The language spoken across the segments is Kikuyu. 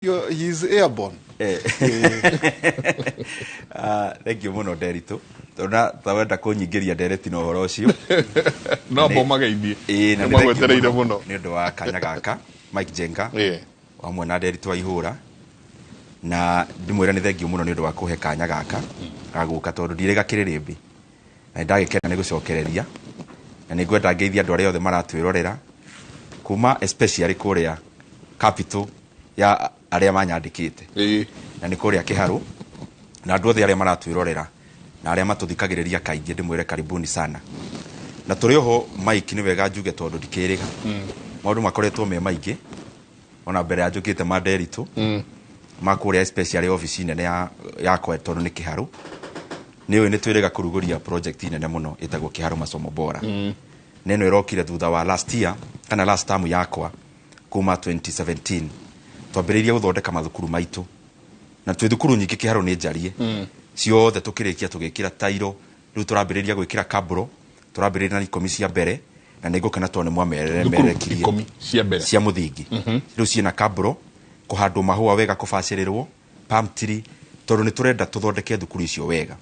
He is airborne. Ah, thank you mũno, Nderitu, tondũ na ta wenda kũnyingĩria ndereti na ũhoro ũcio. No momageithie. Ĩĩ, na nĩ nĩ thank you magwetereire mũno. Nĩ ũndũ wa kanya gaka, Mike Njenga hamwe na Nderitu wa ihũra, na ndimwĩra nĩ thank you mũno nĩ ũndũ wa kũhe kanya gaka ga gũka, tondũ ndirĩga kĩrĩrĩmbĩ na nĩ ndagĩkena nĩ gũcokereria, na nĩ ngwenda ngeithie andũ arĩa othe maratwĩrorera kuma especially kũrĩa capital ya arĩa manyandĩkĩte, na nĩ kũrĩa Kĩharũ, na andũ othe arĩa maratwĩrorera na arĩa matũthikagĩrĩria kaingĩ, ndĩmwĩre karibuni sana. Na tũrĩ oho, Mike, nĩ wega njuge tondũ ndikĩrĩga maũndũ makoretwo me maingĩ ona mbere ya njũkĩte ma Nderitu ma kũrĩa, especially obici nene ya yakwa, tondũ nĩ Kĩharũ. Nĩ ũĩ nĩ twĩrĩga kũrugũria project nene mũno ĩtagwo Kĩharũ Masomo Bora, na ĩno ĩrokire thutha wa last year kana last term yakwa kuma 2017. Twambĩrĩirie gũthondeka mathukuru maitũ, na twĩ thukuru nyingĩ Kĩharũ, nĩ njarie ciothe. Tũkĩrĩkia tũgĩkĩra tairo, rĩu tũrambĩrĩria gwĩkĩra kabro. Tũrambĩrĩria na 10 cia mbere, na nĩ ngũkena tondũ nĩ Thukuru mwamererekirie. 10 cia mbere. Cia mũthingi rĩu ciĩna kabro, kũhandwo mahũa wega, kũbacĩrĩrwo palm tree, tondũ nĩ tũrenda tũthondeke thukuru icio wega.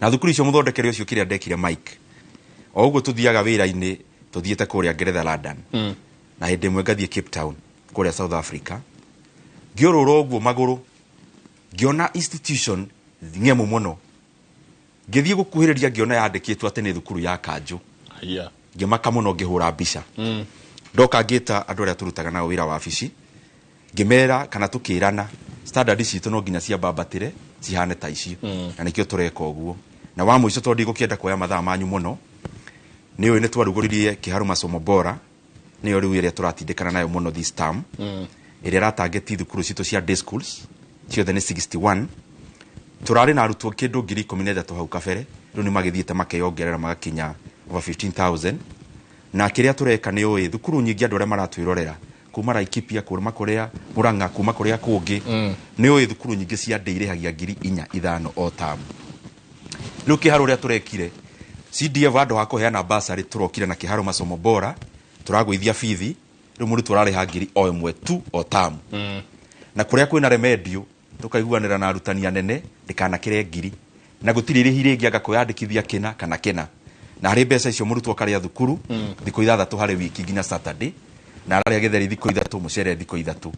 Na thukuru icio, mũthondekere ũcio, kĩrĩa ndekire, Mike, o ũguo tũthiaga wĩra-inĩ, tũthiĩte kũrĩa Ngeretha, London, na hĩndĩ ĩmwe ngathiĩ Cape Town kũrĩa South Africa, ngĩũrũra ũguo magũrũ, ngĩona institution ng'emu mũno. Ngĩthiĩ gũkuhĩrĩria, ngĩona yandĩkĩtwo atĩ nĩ thukuru ya kanjũ. Ngĩmaka mũno, ngĩhũra mbica. Ndoka ngĩta andũ arĩa tũrutaga nao wĩra wabici, ngĩmera kana tũkĩrana standard citũ no nginya ciambambatĩre cihane ta icio, na nĩkĩo tũreka ũguo. Na wa mũico, tondũ ndigũkĩenda kuoya mathaa manyu mũno, nĩ ũĩ nĩ twarugũririe Kĩharũ Masomo Bora, nĩyo rĩu ĩrĩa tũratindĩkana nayo mũno this term, ĩrĩa ĩratangĩti thukuru citũ cia day schools ciothe nĩ 61. Tũrarĩ na arutwo kĩndũ 13,000 hau kabere, rĩu nĩ magĩthiĩte makeyongerera magakinya over 15,000. Na kĩrĩa tũreka, nĩ ũĩ thukuru nyingĩ, andũ arĩa maratwĩrorera kuma Laikipia, kuma kũrĩa Murang'a, kuma kũrĩa kũngĩ, nĩ ũĩ thukuru nyingĩ cia ndĩ irĩhagia 4,000, 5,000 o tamu. Rĩu Kĩharũ ũrĩa tũrekire, CDF handũ ha kũheana basarĩ, tũrokire na Kĩharũ Masomo Bora, tũragũithia bithi. Rĩu mũrutwo ararĩha ngiri o ĩmwe tu o tamu, na kũrĩa kwĩna remedial tũkaiguanĩra na arutani anene ndĩkanakĩre ngiri, na gũtirĩ irĩhi rĩngĩ anga kwĩyandĩkithia kĩna kana kĩna. Na harĩ mbeca icio, mũrutwo akarĩa thukuru thikũ 6 harĩ wiki nginya Saturday, na ararĩa gĩtheri thikũ 3, mũcere thikũ 3,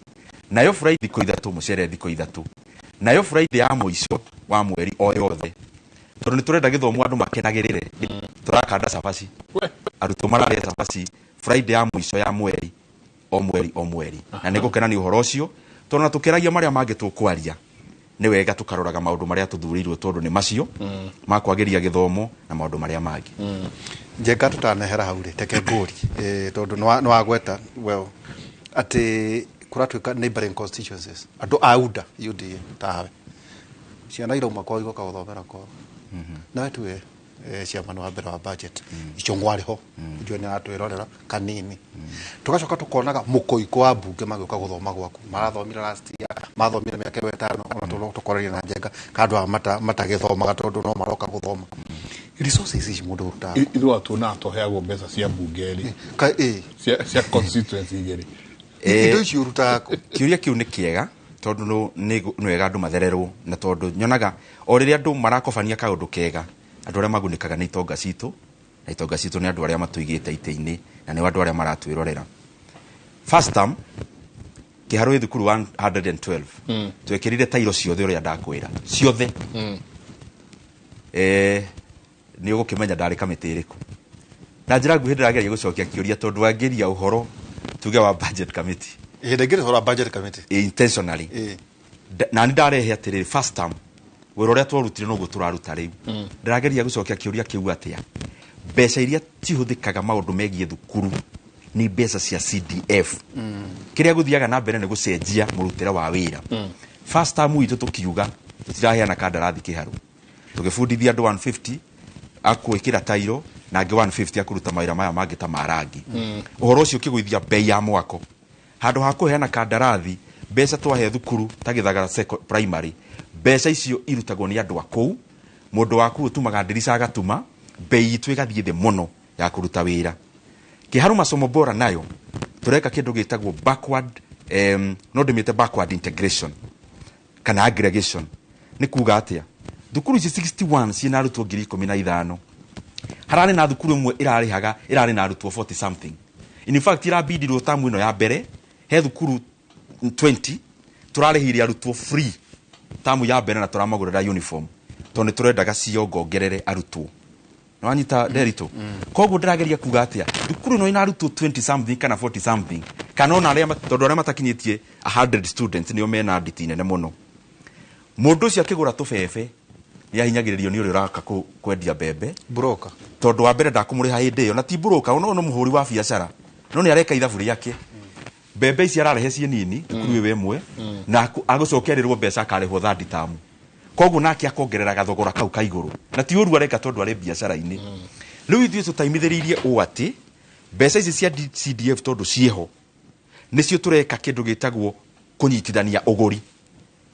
nayo Friday thikũ 3, mũcere thikũ 3, nayo Friday ya mũico wa mweri o yothe, tondũ nĩ tũrenda gĩthomo andũ makenagĩrĩre, tũrakanda cabaci. Arutwo mararĩa cabaci Friday ya mũico ya mweri o mweri o mweri. Na nĩ ngũkena nĩ ũhoro ũcio, tondũ na tũkĩaragia marĩa mangĩ tũkwaria, nĩ wega tũkaroraga maũndũ marĩa tũthurĩirwo, tondũ nĩ macio ma kwagĩria gĩthomo na maũndũ marĩa mangĩ. Njenga, tũtanehera hau rĩ, teke ngũri tondũ nĩ wagweta well atĩ kũratuĩka neighboring constituencies, andũ a UDA, UDA tawe, ciana irauma kwao igoka gũthomera kwao. Nawe tuwe chairman wa mbere wa budget, Ichung'wa arĩ ho, njũĩ nĩ aratwĩrorera kanini. Tũgacoka tũkonaga mũkũikũ wa mbunge magĩũka gũthoma gwaku, marathomire last year, mathomire mĩaka ĩyo 5, ona tũno tũkoraria na Njenga ka andũ aya matagĩthomaga tondũ no maroka gũthoma. Resources ici mũndũ ũrutaga? Ithuĩ tuonaga tũheagwo mbeca cia mbunge rĩ, Ka ĩ cia constituency igĩrĩ. Indo ici ũrutaga kũ? Kĩũria kĩu nĩ kĩega, tondũ nĩ wega andũ mathererwo, na tondũ nyonaga o rĩrĩa andũ marakobania kaũndũ kega, andũ arĩa magunĩkaga nĩ itonga citũ, na itonga citũ nĩ andũ arĩa matũigĩte itĩ-inĩ, na nĩo andũ arĩa maratwĩrorera. First term, Kĩharũ ĩ thukuru 112, twekĩrire tairo ciothe ũrĩa ndakwĩra ciothe. Nĩ ũgũkĩmenya ndarĩ kamĩtĩ ĩrĩkũ. Na njĩra nguhĩ, ndĩrageria gũcokia kĩũria tondũ wangĩria ũhoro tuge wa budget committee. Hĩndĩ ĩngĩ ũhoro wa budget committee. Intentionally. Na nĩ ndarehe atĩrĩrĩ, first term wĩra ũrĩa twarutire noguo tũraruta rĩu. Ndĩrageria gũcokia kĩũria kĩu atĩa, mbeca iria cihũthĩkaga maũndũ megiĩ thukuru nĩ mbeca cia CDF. Kĩrĩa gũthiaga na mbere nĩ gũcenjia mũrutĩre wa wĩra. First term witũ tũkiuga tũtiraheana kandarathi Kĩharũ, tũgĩbundithia andũ 150 akwĩkĩra tairo na angĩ 150 akũruta mawĩra maya mangĩ ta ma rangi. Ũhoro ũcio ũkĩgũithia bei ya mwako. Handũ ha kũheana kandarathi, mbeca twahe thukuru ta Gĩthagara Primary, mbeca icio irutagwo nĩ andũ a kũu. Mũndũ wa kũu ũtumaga ndirica agatuma, bei itũ ĩgathiĩ thĩ mũno ya kũruta wĩra. Kĩharũ Masomo Bora nayo tũreka kĩndũ gĩtagwo backward No ndĩmĩte backward integration kana aggregation. Nĩ kuga atĩa? Thukuru ici 61 ciĩna arutwo 15,000. Hararĩ na thukuru ĩmwe ĩrarĩhaga, ĩrarĩ na arutwo 40 something. In fact, irabindirwo tamu ĩno ya mbere he thukuru 20 tũrarĩhire arutwo free tamu ya mbere na tũramagũrĩra uniform tondũ nĩ tũrendaga ciongongerere arutwo. Nĩwanyita, Nderitu? Koguo ndĩrageria kuga atĩa, thukuru ĩno ĩna arutwo 20 something kana 40 something, kana ona arĩa tondũ arĩa matakinyĩtie 100 students nĩo mena nditi nene mũno. Mũndũ ũcio akĩgũra tũbebe nĩ ahinyagĩrĩrio nĩ ũrĩa ũraka kwendia mbembe. Broker. Tondũ wa mbere ndakũmũrĩha hĩndĩ ĩyo, na ti broker, ono no mũhũri wa biacara, no nĩ areka ithabu rĩake. Mbembe ici ararehe ciĩ nini thukuru ĩyo ĩmwe, na agũcokererwo mbeca akarĩhwo third term, koguo nake akongerera gathogora kau ka igũrũ, na ti ũru areka tondũ arĩ biacara-inĩ. Rĩu ithuĩ tũtaimithĩrĩirie ũũ atĩ mbeca ici cia CDF, tondũ ciĩho, nĩcio tũreka kĩndũ gĩtagwo kũnyitithania ũgũri.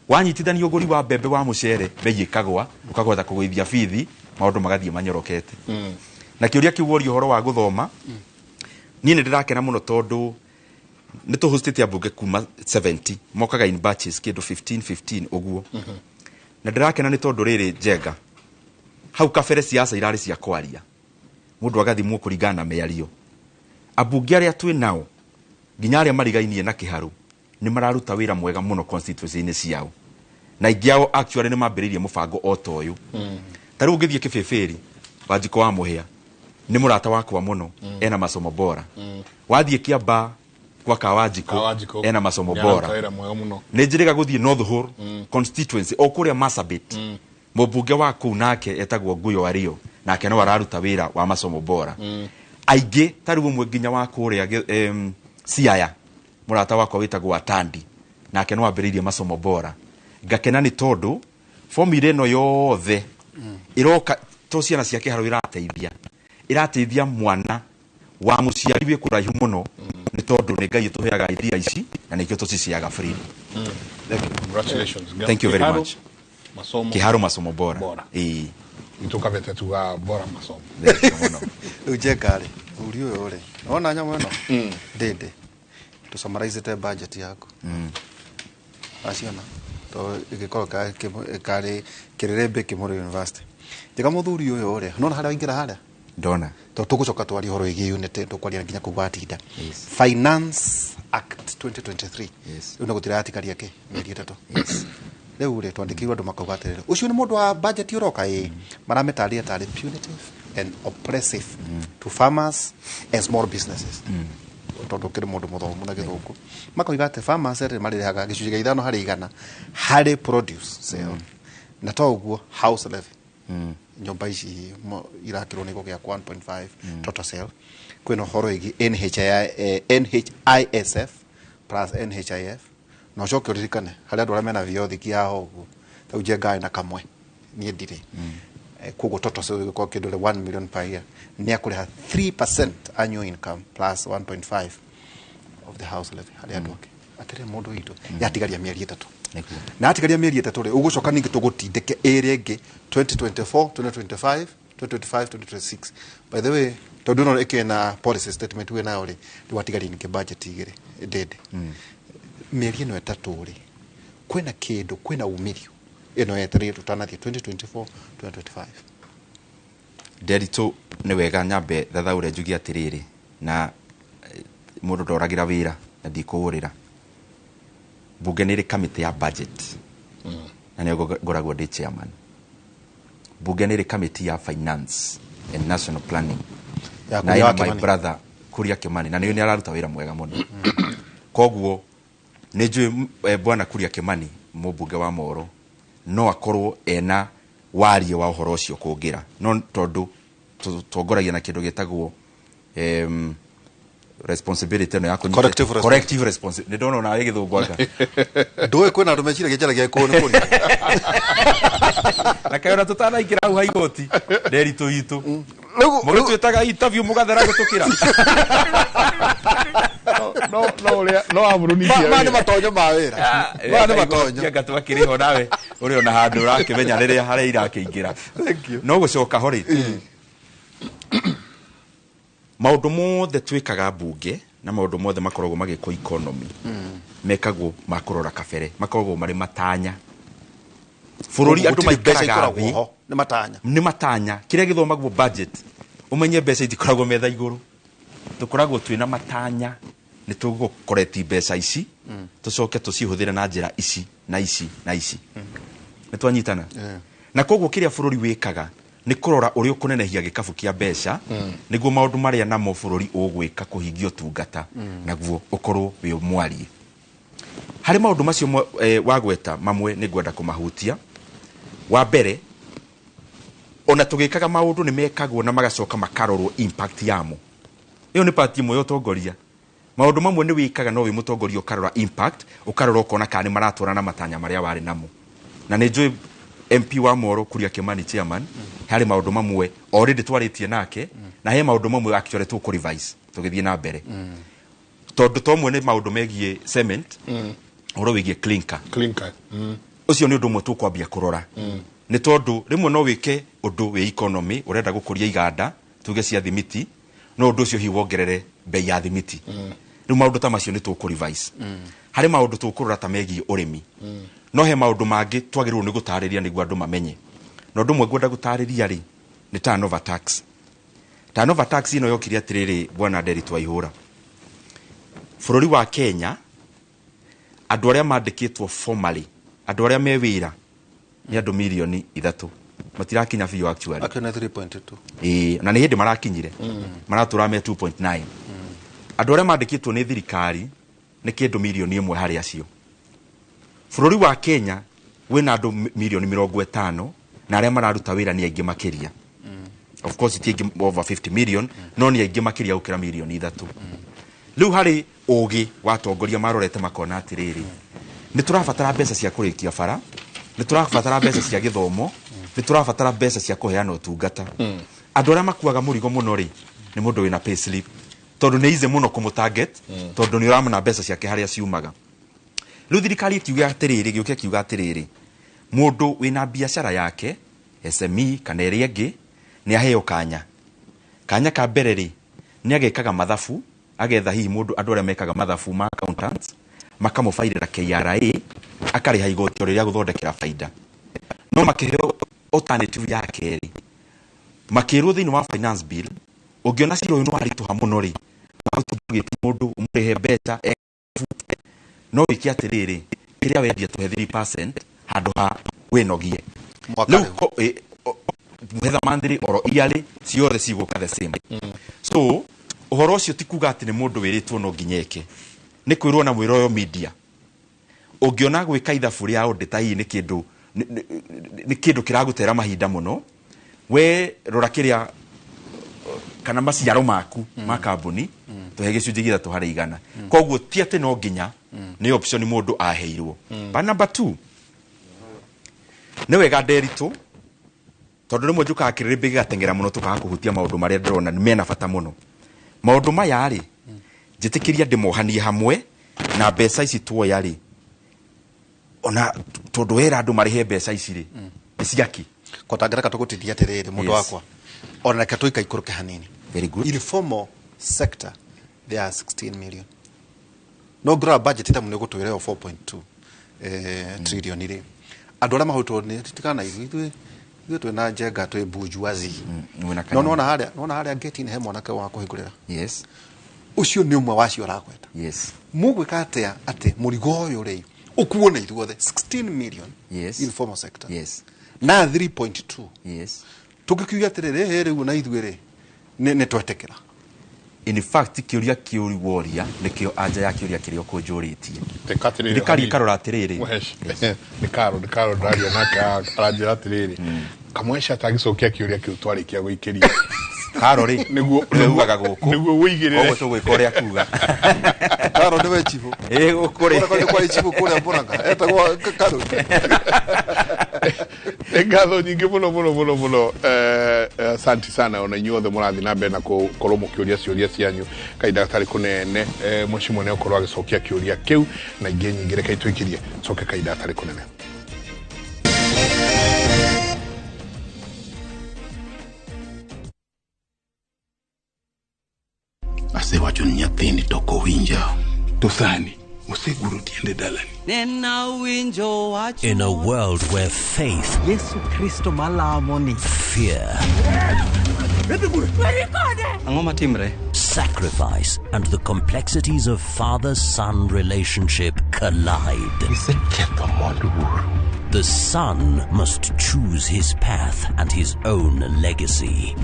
Wanyitithania ũgũri wa mbembe, wa mũcere, bei ĩkagwa, ũkahota kũgũithia bithi, maũndũ magathiĩ manyorokete. Na kĩũria kĩu woria ũhoro wa gũthoma, niĩ nĩ ndĩrakena mũno tondũ nĩ tũhostĩte ambunge kuma 70, mokaga in batches, kĩndũ 15 15 ũguo. Na ndĩrakena nĩ tondũ rĩrĩ, Njenga, hau kabere siasa irarĩ cia kwaria, mũndũ agathimwo kũringana na mĩario. Ambunge arĩa twĩ nao, nginya arĩa marigainie na kĩharu, nĩ mararuta wĩra mwega mũno constituency-inĩ ciao, na aingĩ ao actually nĩ mambĩrĩirie mũbango o ta ũyũ. Ta rĩu ũngĩthiĩ Kĩbĩbĩri, Wanjikũ wa Mũhĩa nĩ mũrata wakwa mũno, ena masomo bora. Wathiĩ Kĩamba kwa Kawanjikũ, Kawanjikũ. ena masomo Nĩararuta bora. wĩra mwega mũno. Nĩ njĩrĩga gũthiĩ North Horr constituency, o kũrĩa Marsabit, mũmbunge wa kũu nake etagwo Nguyo Ario, nake no araruta wĩra wa masomo bora. Aingĩ ta rĩu ũmwe nginya wa kũrĩa Siaya, mũrata wakwa wĩtagwo Atandi, nake no ambĩrĩirie masomo bora. Ngakena nĩ tondũ formula ĩno yothe ĩroka to ciana cia kĩharo ĩrateithia, ĩrateithia mwana wa mũciari wĩ kũraihu mũno, nĩ tondũ nĩ Ngai ĩtũheaga idea ici na nĩkĩo tũciciaga free. Congratulations. Thank you very Kĩharo, much. Masomo Kĩharo masomo bora. Bora. Ĩĩ. Itũkabete tuga bora masomo. Thank you mũno. Rĩu Njenga rĩ, ũri ũyũ rĩ, wona nyamũ ĩno ndĩndĩ tũsummarizĩte budget yaku aciona to ĩgĩkorwo karĩ kĩrĩrĩmbĩ kĩmũrĩ university. Njega, mũthuri ũyũ rĩ, nona harĩa waingĩra harĩa Ndona. To tũgũcoka twarie ũhoro wĩgiĩ unity, tũkwaria nginya kũu watinda. Yes. Finance Act 2023. Yes. Rĩu nĩ gũtira yatigaria kĩ mĩeri 3. Rĩu rĩ, twandĩkĩirwo andũ makauga atĩrĩrĩ, ũcio nĩ mũndũ wa budget ũroka, ĩ maramĩtarĩria tarĩ punitive and oppressive to farmers and small businesses, tondũ ũkĩrĩ mũndũ mũthomu na gĩthũngũ. Makoiga atĩ farmers rĩ, marĩhaga gĩcunjĩ gĩa 5% harĩ produce sale, na to ũguo, house levy, nyũmba ici irakĩrwo nĩ gũgĩakwo, 1.5 total sale. Kwĩna ũhoro wĩgiĩ NHI, NHISF plus NHIF, na ũcoke ũririkane harĩ andũ arĩa mena viothiki haha ũguo, tau Njenga na kamwe, niĩ ndirĩ. Koguo total sale ĩgũkorwo kĩndũ 1 million per year, nĩ akũrĩha 3% annual income plus 1.5 of the house levy harĩ andũ ake. Atĩrĩ, mũndũ witũ, yatigaria mĩeri 3. Nĩguo. Na atigaria mĩeri 3 rĩ, ũgũcoka ningĩ tũgũtindĩke ĩrĩa ĩngĩ, 2024 2025 2025 2026. By the way, tondũ ĩno ĩkĩrĩ na policy statement wĩ nayo rĩ, rĩu atigaria ningĩ budget igĩrĩ ndĩndĩ. Mĩeri ĩno 3 rĩ, kwĩna kĩndũ, kwĩna umithio ĩno yetereire tũtanathiĩ 2024 2025? Nderitu, nĩ wega nyambe thathaũre njuge atĩrĩrĩ, na mũndũ ndoragĩra wĩra na ndikũwũrĩra. Bunge nĩ ĩrĩ kamĩtĩ ya budget na nĩyo ngoragwo ndĩ chairman. Bunge nĩ ĩrĩ kamĩtĩ ya finance and national planning Ya na Kuria ĩna wa my Kimani. brother Kuria Kimani, na nĩyo nĩ araruta wĩra mwega mũno. Koguo nĩ njũĩ bwana Kuria Kimani, mũmbunge wa Moro, no akorwo ena warie wa ũhoro ũcio kũngĩra, no tondũ tũtongoragia na kĩndũ gĩtagwo responsibility ĩno ya Collective responsibility. Collective responsibility. Nĩ ndona onawe gĩthũngũ anga. Ndũĩ kwĩna andũ meciragia njaragia kũũ nĩ kũria. Na kaĩ ona tũtanaingĩra hau ha igoti, Nderitũ itũ, Rĩu mũgĩtwĩtaga interview mũgathera gũtũkĩra. No no ũrĩa no amũrũnithia. Maya nĩ matonyo ma wĩra, maya nĩ matonyo. Anga twakĩrĩ ho nawe ũrĩ ona handũ ũrakĩmenya rĩrĩa harĩa irakĩingĩra. Thank you. No gũcoka ho rĩ, maũndũ mothe twĩkaga mbunge na maũndũ mothe makoragwo magĩkwo economy mekagwo ma kũrora kabere, makoragwo marĩ matanya. Bũrũri andũ Gũtirĩ mbeca maikaraga ikoragwo thĩ ho, nĩ matanya. Nĩ matanya. Kĩrĩa gĩthomagwo budget, ũmenye mbeca itikoragwo metha igũrũ, tũkoragwo twĩna matanya, nĩ tũgũkoreti mbeca ici tũcoke tũcihũthĩre na njĩra ici na ici na ici. Nĩ twanyitana? Na koguo kĩrĩa bũrũri wĩkaga nĩ kũrora ũrĩa ũkũnenehia gĩkabu kĩa mbeca nĩguo maũndũ marĩa namo bũrũri ũgwĩka kũhingia ũtungata naguo ũkorwo wĩ mwarie. Harĩ maũndũ macio wagweta mamwe nĩ ngwenda kũmahutia. Wa mbere, ona tũgĩkaga maũndũ nĩ mekagwo na magacoka makarorwo impact yamo. Ĩyo nĩ part ĩmwe ya ũtongoria. Maũndũ mamwe nĩ wĩkaga no wĩ mũtongoria ũkarora impact, ũkarora ũkona kana nĩ maratwarana na matanya marĩa warĩ namo. Na nĩ njũĩ MP wa Moro Kuria Kimani chairman, harĩ maũndũ mamwe already twarĩtie nake, na he maũndũ mamwe actually tũkũ revise tũgĩthiĩ na mbere. Tondũ to mwe nĩ maũndũ megiĩ cement, ũhoro wĩgiĩ clinker. Clinker. Ũcio nĩ ũndũ ũmwe tũkwambia kũrora. Nĩ tondũ rĩmwe no wĩke ũndũ wĩ economy, ũrenda gũkũria iganda tuge cia thimiti, no ũndũ ũcio hihi wongerere bei ya thimiti. Rĩu maũndũ ta macio nĩ tũkũ revise. Harĩ maũndũ tũkũrora ta megiĩ ũrĩmi. No he maũndũ mangĩ twagĩrĩirwo nĩ gũtarĩria nĩguo andũ mamenye. Na ũndũ ũmwe ngwenda gũtarĩria rĩ, nĩ turnover tax. Turnover tax ĩno yokire atĩrĩrĩ, bwana Nderitu Waihũra. Bũrũri wa Kenya, andũ arĩa mandĩkĩtwo formally, andũ arĩa me wĩra nĩ andũ 3 mirioni. Matirakinya biũ actually. Akĩona 3.2. Ĩĩ, na nĩ hĩndĩ marakinyire. Maratũra me 2.9. Andũ arĩa mandĩkĩtwo nĩ thirikari nĩ kĩndũ 1 mirioni harĩ acio. Bũrũri wa Kenya wĩna andũ 50 mirioni na arĩa mararuta wĩra nĩ aingĩ makĩria. Of course ti aingĩ over 50 million, no nĩ aingĩ makĩria gũkĩra 3 mirioni. Rĩu harĩ ũgĩ wa atongoria marorete makona atĩrĩrĩ, nĩ tũrabatara mbeca cia kũrĩkia bara, nĩ tũrabatara mbeca cia gĩthomo, nĩ tũrabatara mbeca cia kũheana ũtungata. Andũ arĩa makuaga mũrigo mũno rĩ, nĩ mũndũ wĩna pay slip, tondũ nĩ easy mũno kũmũ target, tondũ nĩ ũramona mbeca ciake harĩa ciumaga. Rĩu thirikari ĩkiuga atĩrĩrĩ, gĩũke kiuga atĩrĩrĩ, mũndũ wĩna biacara yake SME kana ĩrĩa ĩngĩ nĩ aheo kanya. Kanya ka mbere rĩ, nĩ agekaga mathabu, agetha hihi mũndũ, andũ arĩa mekaga mathabu ma accountants, makamũbairĩra KRA, akarĩha igoti o rĩrĩa gũthondekera baida. No makĩheo alternative ya kerĩ, makĩrwo thĩinĩ wa finance bill, ũngĩona cira ũyũ nĩ waritũha mũno rĩ, ũgĩte mũndũ ũmũrĩhe mbeca, no wĩke atĩrĩrĩ, kĩrĩa wendia tũhe 3% handũ ha wĩnogie. Mwaka Rĩu rĩu. Whether monthly or yearly, ciothe cigũka the same. So ũhoro ũcio ti kuga atĩ nĩ mũndũ wĩrĩtwo no nginya eke, nĩ kwĩrwo na mwĩra ũyũ media. Ũngĩona gwĩka ithabu rĩa auditor hihi nĩ kĩndũ nĩ kĩndũ kĩragũtera mahinda mũno, we rora kĩrĩa kana maciaro maku ma kambuni, tũhe 3%. Koguo ti atĩ no nginya, nĩ option mũndũ aheirwo. But number two, nĩ wega Nderitu, tondũ rĩmwe njũkaga kĩrĩrĩmbĩ gĩgateng'era mũno tũkaga kũhutia maũndũ marĩa ndĩrona mena bata mũno. Maũndũ maya rĩ, njĩtĩkĩria ndĩmohanie hamwe na mbeca ici tuoya rĩ, ona tondũ wera andũ marĩhe mbeca ici rĩ, nĩ ciaki. Kotangereka tũgũtithia atĩrĩrĩ, mũndũ wakwa, ona reke tũikaikũrũke hanini. Very good. Informal sector there are 16 million, no ngĩrora budget tamu nĩ ũgũtwĩra ĩyo 4.2 trillion rĩ, andũ arĩa mahũtwo nĩ tigana ithuĩ, ithuĩ twĩna njenga, twĩ bourgeoisie. Wĩna No kanyamũ. nona harĩa gate-inĩ he mwanake wa kũhingũrĩra. Ũcio nĩ ũmwe wacio ũragweta. Mũgwĩka atĩa atĩ mũrigo ũyũ rĩ ũkuo nĩ ithuothe, 16 million informal sector na 3.2? Tũngĩkiuga atĩrĩrĩ, ĩ rĩu na ithuĩ rĩ nĩ twetĩkĩra. In fact, kĩũria kĩũri woria nĩkĩo anja ya kĩũria kĩrĩa ũkũnjũrĩtie. Teka atĩrĩrĩ, Thirikari hanini. ĩkarora atĩrĩrĩ. Mũhesh, nĩ karo ndaria nake aranjĩra atĩrĩrĩ, kamwesha atangĩcokia kĩũria kĩu twarĩkia gũikĩria. Karo rĩ, nĩwe ugaga gũkũ. Nĩguo wĩigĩrĩre. Koguo tũgwĩka ũrĩa kuga. Karo nĩwe chifu. Ĩ gũkũ rĩ. Kũrĩa kwarĩ chifu kũrĩa Murang'a etagwo Karo. Nĩ ngatho nyingĩ mũno mũno mũno mũno. Asante sana ona inyuothe mũrathiĩ na mbere na gũkorwo mũkĩũria ciũria cianyu kahinda gatarĩ kũnene. Mũcimwe nĩ ũkorwo agĩcokia kĩũria kĩu na ingĩ nyingĩ. Reke itwĩkirie coke kahinda gatarĩ kũnene. Asewacho ni nyathini to ok owinja. To sani oseguro tiende dalani. In a world where faith, Yesu Kristo malamo ni fear, Ang'o matimre? sacrifice, and the complexities of father-son relationship collide. Iseketho mwandu wuoru. The son must choose his path and his own legacy.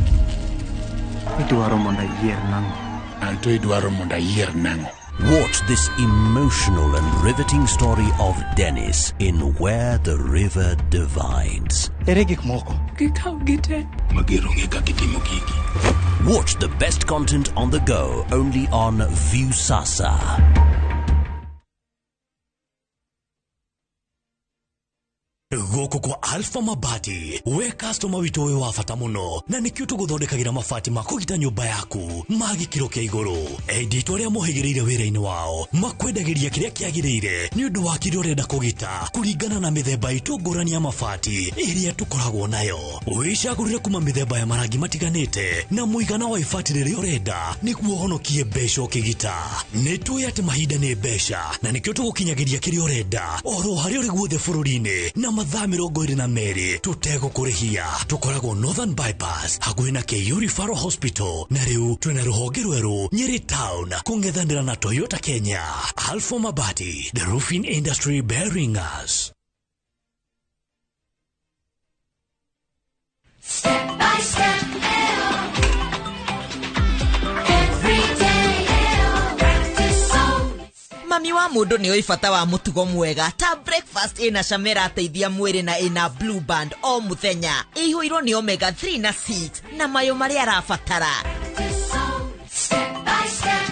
Idwaro mondo ayier nang'o? Anto idwaro mondo ayier nang'o? Watch this emotional and riveting story of Dennis in Where the River Divides. Ere gik moko? Mager onge kaka itimo gigi. Watch the best content on the go only on Viusasa. Gũkũ kwa Alpha Mabati we customer witũ wĩ wa bata mũno na nĩkĩo tũgũthondekagĩra mabati ma kũgita nyũmba yaku ma gĩkĩro kĩa igũrũ. Endia arĩa mohĩgĩrĩire wĩra-inĩ wao makwendagĩria kĩrĩa kĩagĩrĩire nĩ ũndũ wa kĩrĩa ũrenda kũgita kũringana na mĩthemba itũ ngũrani ya mabati ĩrĩa tũkoragwo nayo. Wĩcagũrĩre kuma mĩthemba ya marangi matiganĩte na mũigana wa ibati rĩrĩa ũrenda nĩguo ũhonokie mbeca ũkĩgita. Nĩ tũĩ atĩ mahinda nĩ mbeca na nĩkĩo tũgũkinyagĩria kĩrĩa ũrenda oro harĩa ũrĩ guothe bũrũri-inĩ na mathaa 22 tũtegũkũrĩhia. Tũkoragwo Northern Bypass hakuhĩ na KU Referral Hospital na rĩu twĩna rũhonge rwerũ Nyeri Town kũng'ethanĩra na Toyota Kenya. Alpha Mabati, the roofing industry bearing us. Step by step, every day, practice so. Mami wa mũndũ nĩ oĩ bata wa mũtugo mwega ta breakfast ĩna cama ĩrateithia mwĩrĩ na ĩna blue band o mũthenya ĩihũirwo nĩ omega 3 na 6 na mayo marĩa arabatara. Practice so. Step by step,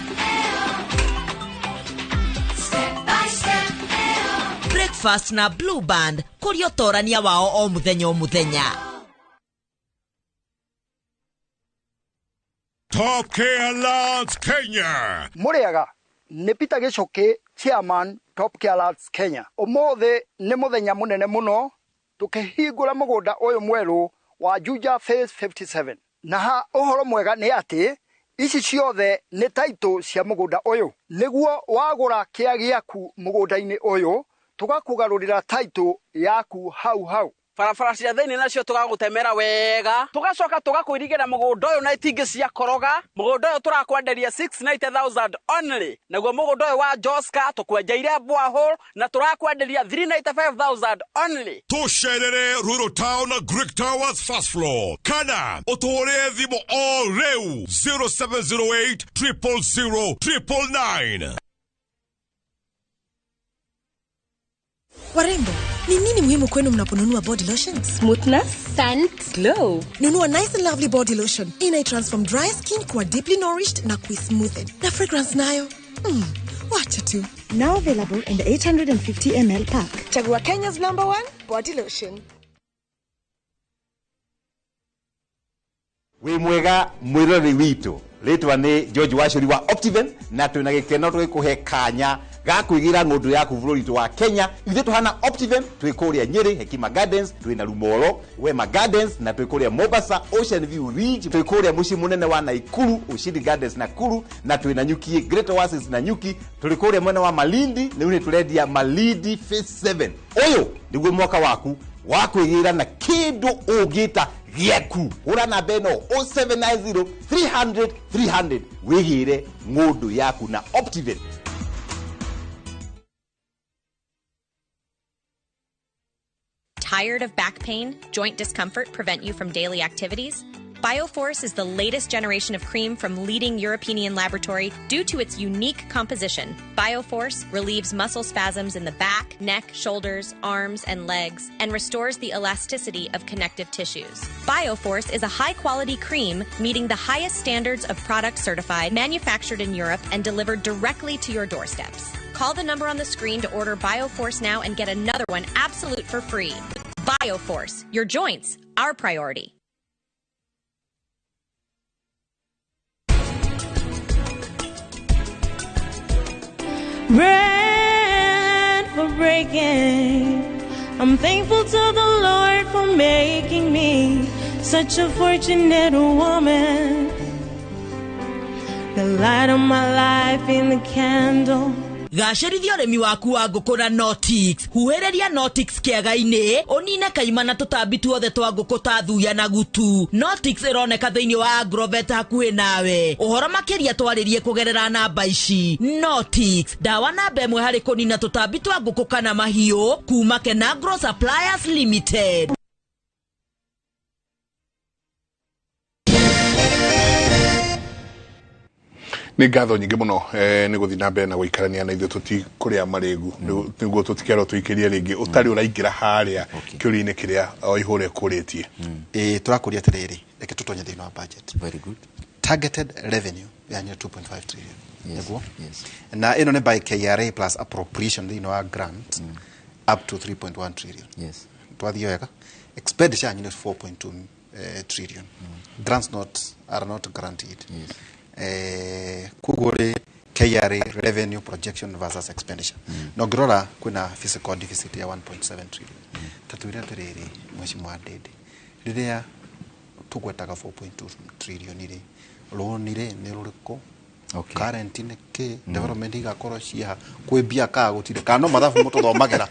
step by step, Breakfast na blue band kũrĩa ũtorania wao o mũthenya o mũthenya. Top Care Lads Kenya. Mũrĩega nĩ Peter Gichuki, chairman Top Care Lads Kenya. Ũmũthĩ nĩ mũthenya mũnene mũno tũkĩhingũra mũgũnda ũyũ mwerũ wa Juja Phase 57. Na ha ũhoro mwega nĩ atĩ ici ciothe nĩ taitũ cia mũgũnda ũyũ. Nĩguo wagũra kĩa gĩaku mũgũnda-inĩ ũyũ tũgakũgarũrĩra taitũ yaku hau hau. Barabara cia thĩinĩ nacio tũgagũtemera wega tũgacoka tũgakũirigĩra mũgũnda ũyũ na itingĩ cia koroga. Mũgũnda ũyũ tũrakwenderia 690,000 only. Naguo mũgũnda ũyũ wa Joska tũkwenjeire borehole na tũrakwenderia 395,000 only. Tũcerere Rural Town Greek Towers first floor. Kana ũtũhũrĩre thimũ o rĩu 0708 000 999. Warembo, ni nini muhimu kwenu mnaponunua body lotion? Smoothness, scent, glow. Nunua Nice and Lovely body lotion. Ina transform dry skin kuwa deeply nourished na kui-smoothen. Na fragrance nayo? Wacha tu. Now available in the 850 ml pack. Chagua Kenya's #1 body lotion. Wĩ mwega mwĩroreri witũ, rĩtwa nĩ George Wachuri wa Optiven na twĩna gĩkeno tũgĩkũhe kanya ga kwĩgĩra ng'ũndũ yaku bũrũri witũ wa Kenya. Ithuĩ tũhana Optiven twĩ kũrĩa Nyĩrĩ Hekima Gardens, twĩna Rumoro Wema Gardens na twĩ kũrĩa Mombasa Ocean View Ridge, twĩ kũrĩa mũciĩ mũnene wa Naikuru Ushindi Gardens Nakuru na twĩna Nyuki Great Oasis na Nyuki, tũrĩ kũrĩa mwena wa Malindi rĩu nĩ tũrendia Malindi Phase 7. Ũyũ nĩguo mwaka waku wa kwĩgĩra na kĩndũ ũngĩta gĩaku. Hũra namba ĩno 0790 300 300 wĩgĩre ng'ũndũ yaku na Optiven. Tired of back pain, joint discomfort prevent you from daily activities? Bioforce is the latest generation of cream from leading European laboratory due to its unique composition. Bioforce relieves muscle spasms in the back, neck, shoulders, arms, and legs, and restores the elasticity of connective tissues. Bioforce is a high-quality cream meeting the highest standards of product certified, manufactured in Europe, and delivered directly to your doorsteps. Call the number on the screen to order Bioforce now and get another one absolute for free. Bioforce, your joints, our priority. Bread for breaking. I'm thankful to the Lord for making me such a fortunate woman. The light of my life in the candle. Gacĩrithia ũrĩmi waku wa ngũkũ na Notix. Huhĩrĩria Notix kĩaga-inĩ ũnine kaima na tũtambi tuothe twa ngũkũ ta thuya na gutu. Notix ĩroneka thĩinĩ wa Agrovet hakuhĩ nawe. Ũhoro makĩria twarĩrie kũgerera namba ici. Notix, ndawa namba ĩmwe harĩ kũnina tũtambi twa ngũkũ kana mahiũ kuma Kenagro Suppliers Limited. Nä ngatho nyingä må no nä gå thiä na mbere na gå ikarania na ithuä tå tikå rä a marä gu nä guo tå tikerwo tå ikä rie rä ngä å tarä å raingä ra harä a kä å ria-inä kä rä a o ihå rä kå rä tie. Ä tå atä rä rä reke tå tonye thä inä wa budget. Very good. Targeted revenue yanyu 2.5 trillion. Yes, nĩguo? Yes. Na ĩno nĩ by KRA plus appropriation thĩinĩ wa grant up to 3.1 trillion. Yes. Twathiĩ wega, expenditure yanyu nĩ 4.2 trillion. Grants not are not guaranteed. Yes. Koguo rĩ, KRA revenue projection versus expenditure, na ũngĩrora kwĩna fiscal deficit ya 1.7 trillion. Ta twĩre atĩrĩrĩ, Mheshimiwa Ndindi, rĩrĩa tũgwetaga 4.2 trillion rĩ, rũni rĩ nĩ rũrĩkũ? Okay. Current nĩ kĩ? Development igakorwo ciaha kwĩ mbia kaa gũtirĩ kana no mathabu mũtũthomagĩra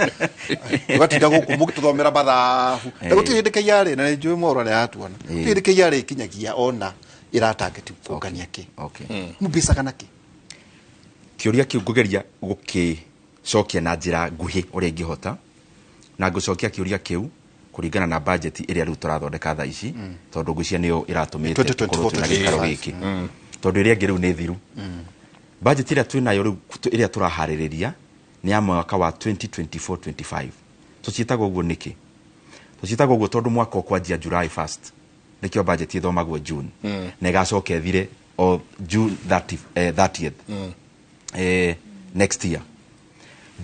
ũgatinda gũkũ mũgĩtũthomera mathabu na gũtirĩ hĩndĩ KRA, na nĩnjũĩ mohoro nĩ aratuona, gũtirĩ hĩndĩ KRA ĩkinyagia ona ĩratangeti kũngania kĩ. Okay. Mũmbicaga na kĩ? Kĩũria kĩu ngũgeria gũkĩcokia na njĩra nguhĩ ũrĩa ingĩhota, na ngũcokia kĩũria kĩu kũringana na budget ĩrĩa rĩu tũrathondeka thaa ici, tondũ ngwĩciria nĩyo ĩratũmĩte 2024, tũkorwo twĩna gĩikaro gĩkĩ, tondũ ĩrĩa ĩngĩ rĩu nĩ thiru. Budget ĩrĩa twĩnayo rĩu ĩrĩa tũraharĩrĩria nĩ ya mwaka wa 2024-25. Tũciĩtaga ũguo nĩkĩ? Tũciĩtaga ũguo tondũ mwaka ũkwanjia July 1st, nĩkĩo budget ĩthomagwo June, na ĩgacoka ĩthire o June 30, 30th next year.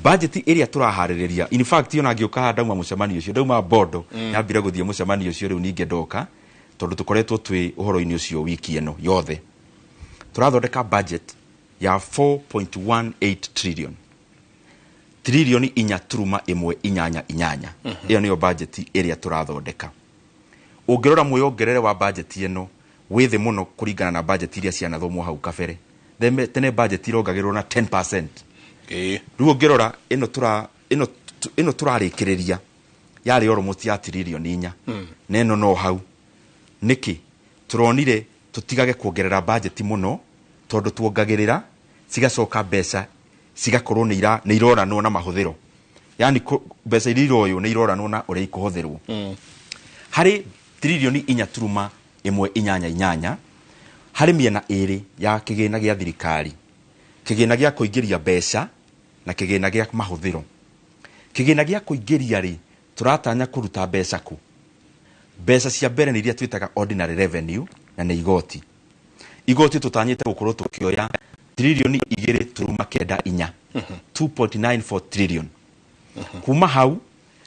Budget ĩrĩa tũraharĩrĩria, in fact ona ngĩũka haha ndauma mũcemanio ũcio, ndauma bondo, nyambire gũthiĩ mũcemanio ũcio, rĩu ningĩ ndoka tondũ tũkoretwo twĩ ũhoro-inĩ ũcio wiki ĩno yothe. Tũrathondeka budget ya 4.18 trillion, trilioni 4.188. Ĩyo nĩyo budget ĩrĩa tũrathondeka. Ũngĩrora mwĩongerere wa budget ĩno wĩ thĩ mũno kũringana na budget iria cianathomwo hau kabere. Tene budget irongagĩrĩrwo na 10%. Rĩu ũngĩrora ĩno tũra ĩno ĩno tũrarĩkĩrĩria yarĩ almost ya trilioni 4, na ĩno no hau. Nĩkĩ tũronire tũtigage kuongerera budget mũno? Tondũ tuongagĩrĩra cigacoka mbeca cigakorwo nĩ iroranwo na mahũthĩro, yani mbeca iria iroywo nĩ iroranwo na ũrĩa ikũhũthĩrwo. Harĩ trilioni 4.188 harĩ mĩena ĩrĩ ya kĩgĩna gĩa thirikari, kĩgĩna gĩa kũingĩria mbeca na kĩgĩna gĩa mahũthĩro. Kĩgĩna gĩa kũingĩria rĩ, tũratanya kũruta mbeca kũ? Mbeca cia mbere nĩ iria twĩtaga ordinary revenue, na nĩ igoti. Igoti tũtanyĩte gũkorwo tũkĩoya trilioni 2.94, 2.94 trillion. Kuma hau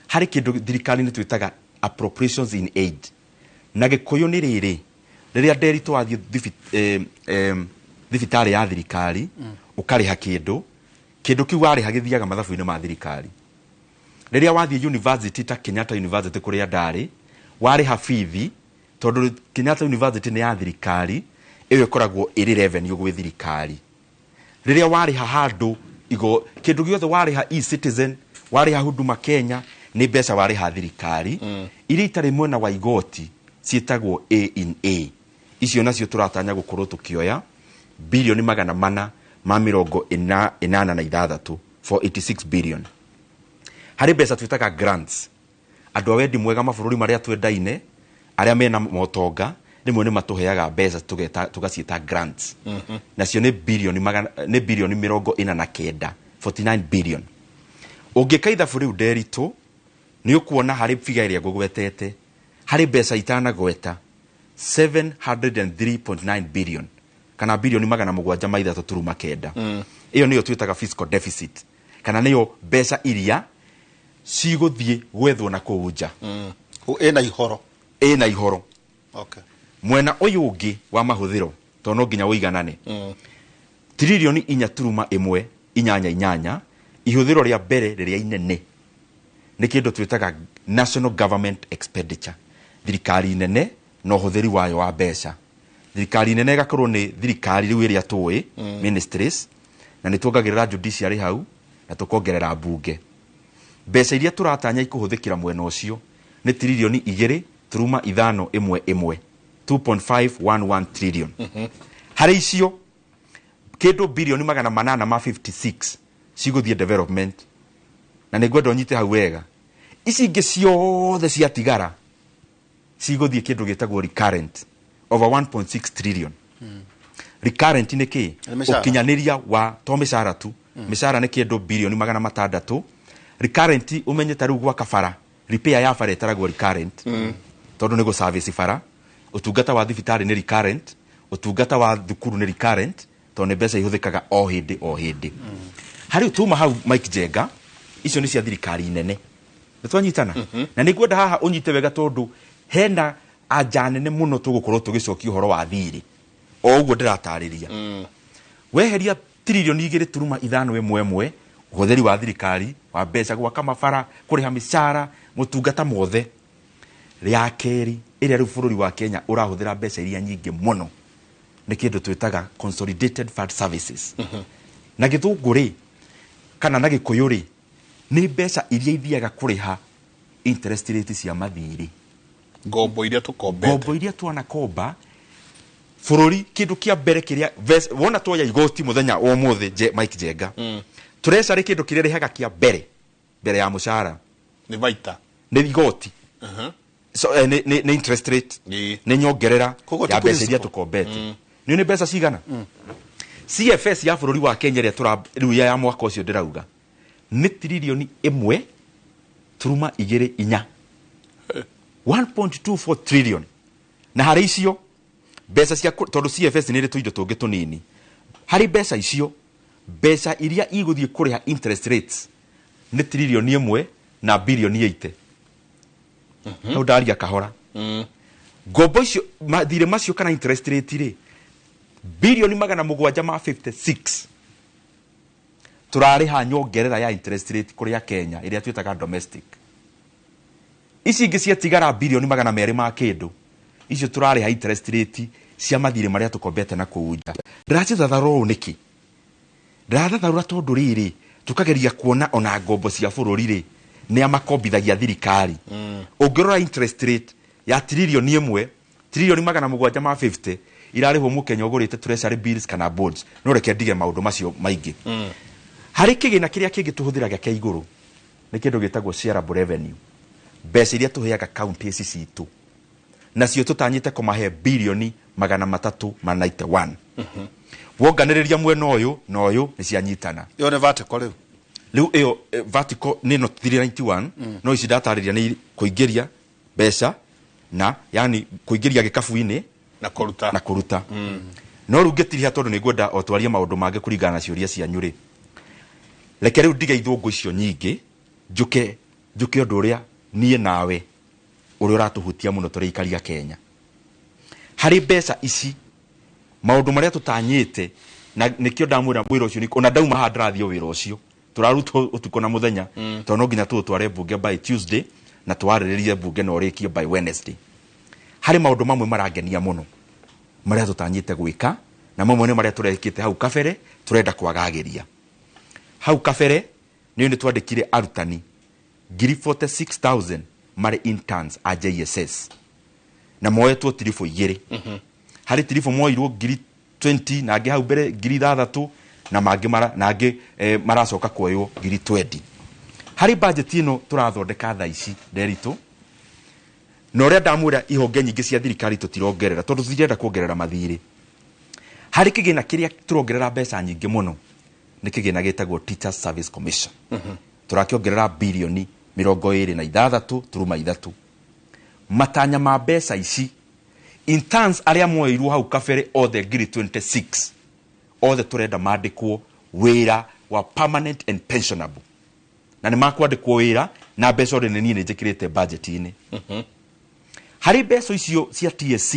harĩ kĩndũ thirikari-inĩ twĩtaga appropriations in aid, na gĩkũyũ nĩ rĩrĩ, rĩrĩa Nderitu wathiĩ thibitarĩ ya thirikari, ũkarĩha kĩndũ, kĩndũ kĩu warĩha gĩthiaga mathabu-inĩ ma thirikari. Rĩrĩa wathiĩ university ta Kenyatta University kũrĩa ndarĩ, warĩha bithi, tondũ Kenyatta University nĩ ya thirikari, ĩyo ĩkoragwo ĩrĩ revenue gwĩ thirikari. Rĩrĩa warĩha handũ igo, kĩndũ gĩothe warĩha e-Citizen, warĩha Huduma Kenya, nĩ mbeca warĩha thirikari. Iria itarĩ mwena wa igoti ciĩtagwo A in A. Icio nacio tũratanya gũkorwo tũkĩoya bilioni 486, 486 billion. Harĩ mbeca twĩtaga grants. Andũ a wendi mwega mabũrũri marĩa twendaine, arĩa mena motonga, rĩmwe nĩ matũheaga mbeca tũgaciĩta grants. Nacio nĩ bilioni magana, nĩ bilioni 49, 49 billion. Ũngĩka ithabu rĩu Nderitu, nĩ ũkuona harĩ figa ĩrĩa ngũgwetete, harĩ mbeca itanagweta 703.9 billion, kana bilioni 703.9. Ĩyo nĩyo twĩtaga fiscal deficit, kana nĩyo mbeca iria cigũthiĩ gwethwo na kũu nja. Ĩna ihoro. Ĩna ihoro. Okay. Mwena ũyũ ũngĩ wa mahũthĩro, tondũ no nginya ũiganane, trilioni 4.188, ihũthĩro rĩa mbere rĩrĩa inene nĩ kĩndũ twĩtaga national government expenditure, thirikari nene na ũhũthĩri wayo wa mbeca. Thirikari nene ĩgakorwo nĩ thirikari rĩu ĩrĩa tũĩ, ministries, na nĩ tuongagĩrĩra judiciary hau na tũkongerera mbunge. Mbeca iria tũratanya ikũhũthĩkĩra mwena ũcio nĩ tiririoni 2.511, 2.511 trillion. Harĩ icio kĩndũ birioni 856 cigũthiĩ development, na nĩ ngwenda ũnyite hau wega. Ici ingĩ ciothe ciatigara cigũthiĩ kĩndũ gĩtagwo recurrent, over 1.6 trillion. Recurrent nĩ kĩ? Nĩ mĩcara. Ũkinyanĩria wa to mĩcara tu. Mĩcara nĩ kĩndũ birioni 600. Recurrent ũmenye ta rĩu gwaka bara, repair ya bara ĩtaragwo recurrent, tondũ nĩ gũ-service bara. Ũtungata wa thibitarĩ nĩ recurrent, ũtungata wa thukuru nĩ recurrent, tondũ nĩ mbeca ihũthĩkaga o hĩndĩ o hĩndĩ. Harĩ tuma hau Mike Jenga, icio nĩ cia thirikari nene. Nĩ twanyitana? Na nĩ ngwenda haha ũnyite wega, tondũ hena anja nene mũno tũgũkorwo tũgĩcokia ũhoro wa thirĩ o ũguo ndĩratarĩria. Weheria tiririoni 2.511, ũhũthĩri wa thirikari wa mbeca gwaka mabara, kũrĩha mĩcara, motungata mothe. Rĩa kerĩ ĩrĩa rĩu bũrũri wa Kenya ũrahũthĩra mbeca iria nyingĩ mũno nĩ kĩndũ twĩtaga Consolidated Fund Services. Na gĩthũngũ rĩ, kana na gĩkũyũ rĩ, nĩ mbeca iria ithiaga kũrĩha interest rate cia mathirĩ, ngombo iria tũkombete, ngombo iria twanakomba bũrũri. Kĩndũ kĩa mbere kĩrĩa wona twoya igoti mũthenya wa ũmũthĩ, Mike Jenga, treasury kĩndũ kĩrĩa rĩhaga kĩa mbere mbere ya mũcara nĩ baita, nĩ igoti. So, nĩ interest rate, nĩ nyongerera Koguo ti ya mbeca iria principal. tũkombete. Nĩ mbeca cigana CFS ya bũrũri wa Kenya ĩrĩa tũra rĩu ya mwaka ũcio ndĩrauga nĩ tiririoni 1.24, 1.24 trillion. Na harĩ icio mbeca cia tondũ CFS nĩ ĩrĩ tũindo tũngĩ tũnini, harĩ mbeca icio mbeca iria igũthiĩ kũrĩha interest rates nĩ tiririoni 1 na birioni 80. Hau ndaria kahora. Ngombo icio, mathirĩ macio kana interest rate rĩ, birioni 756 tũrarĩha nyongerera ya interest rate kũrĩa Kenya ĩrĩa twĩtaga domestic. Ici ingĩ ciatigara birioni 200 ma kĩndũ, icio tũrarĩha interest rate cia mathirĩ marĩa tũkombete na kũu nja. Ndĩracithatharũra ũũ nĩkĩ? Ndĩrathatharũra tondũ rĩrĩ tũkageria kuona ona ngombo cia bũrũri rĩ, nĩ amakombithagia thirikari. Ũngĩrora interest rate ya tiririoni 1, tiririoni 750 irarĩhwo mũkenya ũgũrĩte treasury bills kana bonds. No reke ndige maũndũ macio maingĩ. Harĩ kĩgĩna kĩrĩa kĩngĩ tũhũthĩraga kĩa igũrũ nĩ kĩndũ gĩtagwo shareable revenue, mbeca iria tũheaga county ici citũ, nacio tũtanyĩte kũmahe birioni 391. Wonganĩrĩria mwena ũyũ na ũyũ nĩ cianyitana. Ĩyo nĩ vertical rĩu. Rĩu ĩyo vertical nĩ no 391. No ici ndatarĩria nĩ kũingĩria mbeca na yani kũingĩria gĩkabu-inĩ na kũruta, na kũruta. No rĩu ngĩtiriha, tondũ nĩ ngwenda o twarie maũndũ mangĩ kũringana na ciũria cianyu rĩ, reke rĩu ndige ithũngũ icio nyingĩ, njũke ũndũ ũrĩa niĩ nawe ũrĩa ũratũhutia mũno tũrĩ aikari a Kenya. Harĩ mbeca ici maũndũ marĩa tũtanyĩte, na nĩkĩo ndamwĩra wĩra ũcio ona ndauma haha ndĩrathiĩ o wĩra ũcio tũrarutwo ũtukũ na mũthenya, tondũ no nginya tũũtware mbunge by Tuesday na twarĩrĩrie mbunge na ũrĩkie by Wednesday. Harĩ maũndũ mamwe marangenia mũno marĩa tũtanyĩte gwĩka, na mamwe nĩ marĩa tũrekĩte hau kabere tũrenda kwagagĩria. Hau kabere nĩ twandĩkire arutani ngiri 46,000 marĩ interns a JSS, na moetwo tiribũ 2. Harĩ tiribũ moirwo ngiri 20 na angĩ hau mbere ngiri 6, na mangĩ na angĩ maracoka kuoywo ngiri 20. Harĩ budget ĩno tũrathondeka thaa ici Nderitu, na ũrĩa ndamwĩra ihonge nyingĩ cia thirikari tũtirongerera tondũ tũtirenda kuongerera mathirĩ. Harĩ kĩgĩna kĩrĩa tũrongerera mbeca nyingĩ mũno nĩ kĩgĩna gĩtagwo Teachers Service Commission. Tũrakĩongerera birioni 26.3. Matanya ma mbeca ici, interns arĩa moirwo hau kabere othe ngiri 26 othe tũrenda mandĩkwo wĩra wa permanent and pensionable, na nĩ makwandĩkwo wĩra na mbeca ũrĩa nĩ niĩ nĩ njĩkĩrĩte budget-inĩ. Harĩ mbeca icio cia TSC,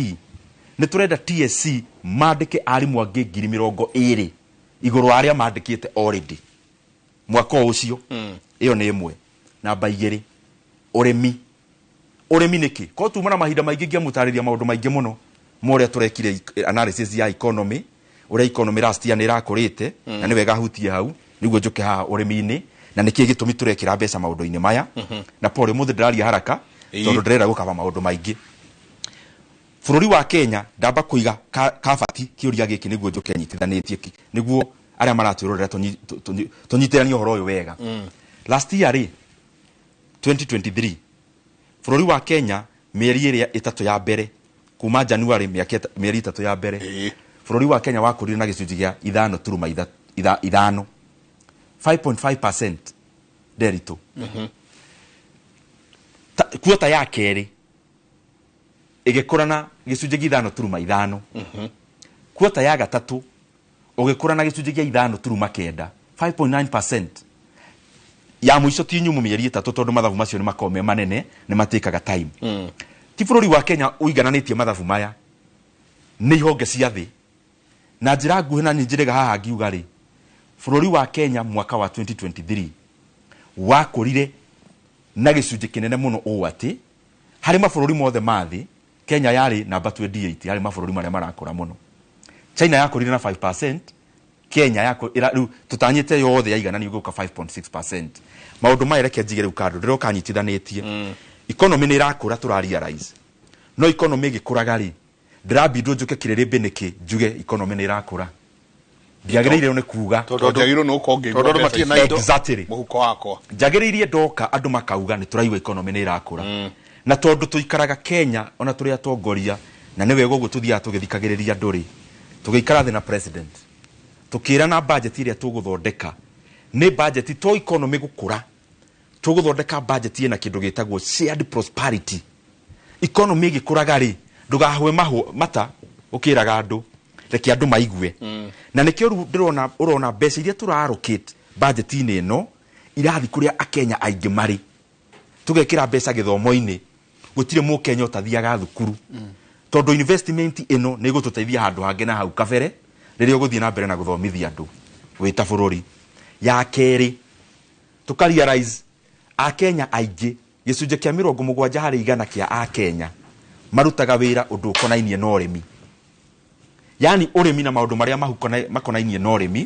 nĩ tũrenda TSC mandĩke arimũ angĩ ngiri 20 igũrũ wa arĩa mandĩkĩte already mwaka ũcio. Ĩyo nĩ ĩmwe. Namba 2, ũrĩmi. Ũrĩmi nĩkĩ? Ko tuma na mahinda maingĩ ngĩamũtarĩria maũndũ maingĩ mũno. ma ũrĩa tũrekire analysis ya economy, ũrĩa economy last year nĩ ĩrakũrĩte, na nĩ wega hutie hau nĩguo njũke haha ũrĩmi-inĩ na nĩkĩĩ gĩtũmi tũrekĩra mbeca maũndũ-inĩ maya. Na pole, ũmũthĩ ndĩraria haraka tondũ ndĩrenda gũkaba maũndũ maingĩ. Bũrũri wa Kenya, ndamba kũiga kabati kĩũria gĩkĩ nĩguo njũke nyitithanĩtie nĩguo arĩa maratwĩrorera tũnyitithanie ũhoro ũyũ wega. Last year rĩ, 2023, bũrũri wa Kenya mĩeri ĩrĩa 3 ya mbere kuma January, mĩeri 3 ya mbere, bũrũri wa Kenya wakũrire na gĩcunjĩ gĩa ithano turuma ithano, 5.5% Nderitu. Kuota ya kerĩ ĩgĩkũra na gĩcunjĩ gĩa 5.5. Kuota ya gatatũ ũgĩkũra na gĩcunjĩ gĩa 5.9, 5.9%. Ya mũico ti nyumu mĩeri 3 tondũ mathabu macio nĩ makoragwo me manene, nĩ matĩkaga time. Ti bũrũri wa Kenya ũigananĩtie mathabu maya nĩ ihonge cia thĩ na njĩra nguhĩ na njĩrĩga haha ngiuga rĩ, bũrũri wa Kenya mwaka wa 2023 wakũrire na gĩcunjĩ kĩnene mũno ũũ atĩ harĩ mabũrũri mothe ma thĩ Kenya yarĩ namba 28 harĩ mabũrũri marĩa marakũra mũno. China yakũrire na 5%, Kenya rĩu tũtanyĩte yothe yaigananio gũka 5.6%. Maũndũ maya reke njige rĩu kando, ndĩroka nyitithanĩtie. Economy nĩ ĩrakũra, tũra realize. No economy ĩgĩkũraga rĩ, ndĩrambindwo njũke kĩrĩrĩmbĩ nĩkĩ njuge economy nĩ ĩrakũra. Ndiagĩrĩire nĩ kuga tondũ njagĩrĩirwo nĩ gũkorwo ngĩigua mbeca ici. Exactly. Mũhuko wakwa. Njagĩrĩirie ndoka andũ makauga nĩ tũraigua economy nĩ ĩrakũra. Na tondũ tũikaraga Kenya ona tũrĩ atongoria, na nĩ wega ũguo tũthiaga tũgĩthikagĩrĩria andũ rĩ, tũgĩikara thĩ na president tũkĩrana budget ĩrĩa tũgũthondeka nĩ budget to economy gũkũra, tũgũthondeka budget ĩna kĩndũ gĩtagwo shared prosperity. Economy ĩgĩkũraga rĩ, ndũgahwe mata ũkĩraga andũ, reke andũ maigue. Na nĩkĩo rĩu ndĩrona ũrona mbeca iria tũra allocate budget-inĩ ĩno irathiĩ kũrĩa Akenya aingĩ marĩ. Tũgekĩra mbeca gĩthomo-inĩ, gũtirĩ mũkenya ũtathiaga thukuru. Tondũ investment ĩno nĩ ĩgũtũteithia handũ hangĩ na hau kabere rĩrĩa ũgũthiĩ na mbere na gũthomithia andũ wĩ ta bũrũri. Ya kerĩ, tũka realize Akenya aingĩ, gĩcunjĩ kĩa 70 harĩ igana kĩa Akenya marutaga wĩra ũndũ ũkonainie na ũrĩmi. Yaani ũrĩmi na maũndũ marĩa makonainie na ũrĩmi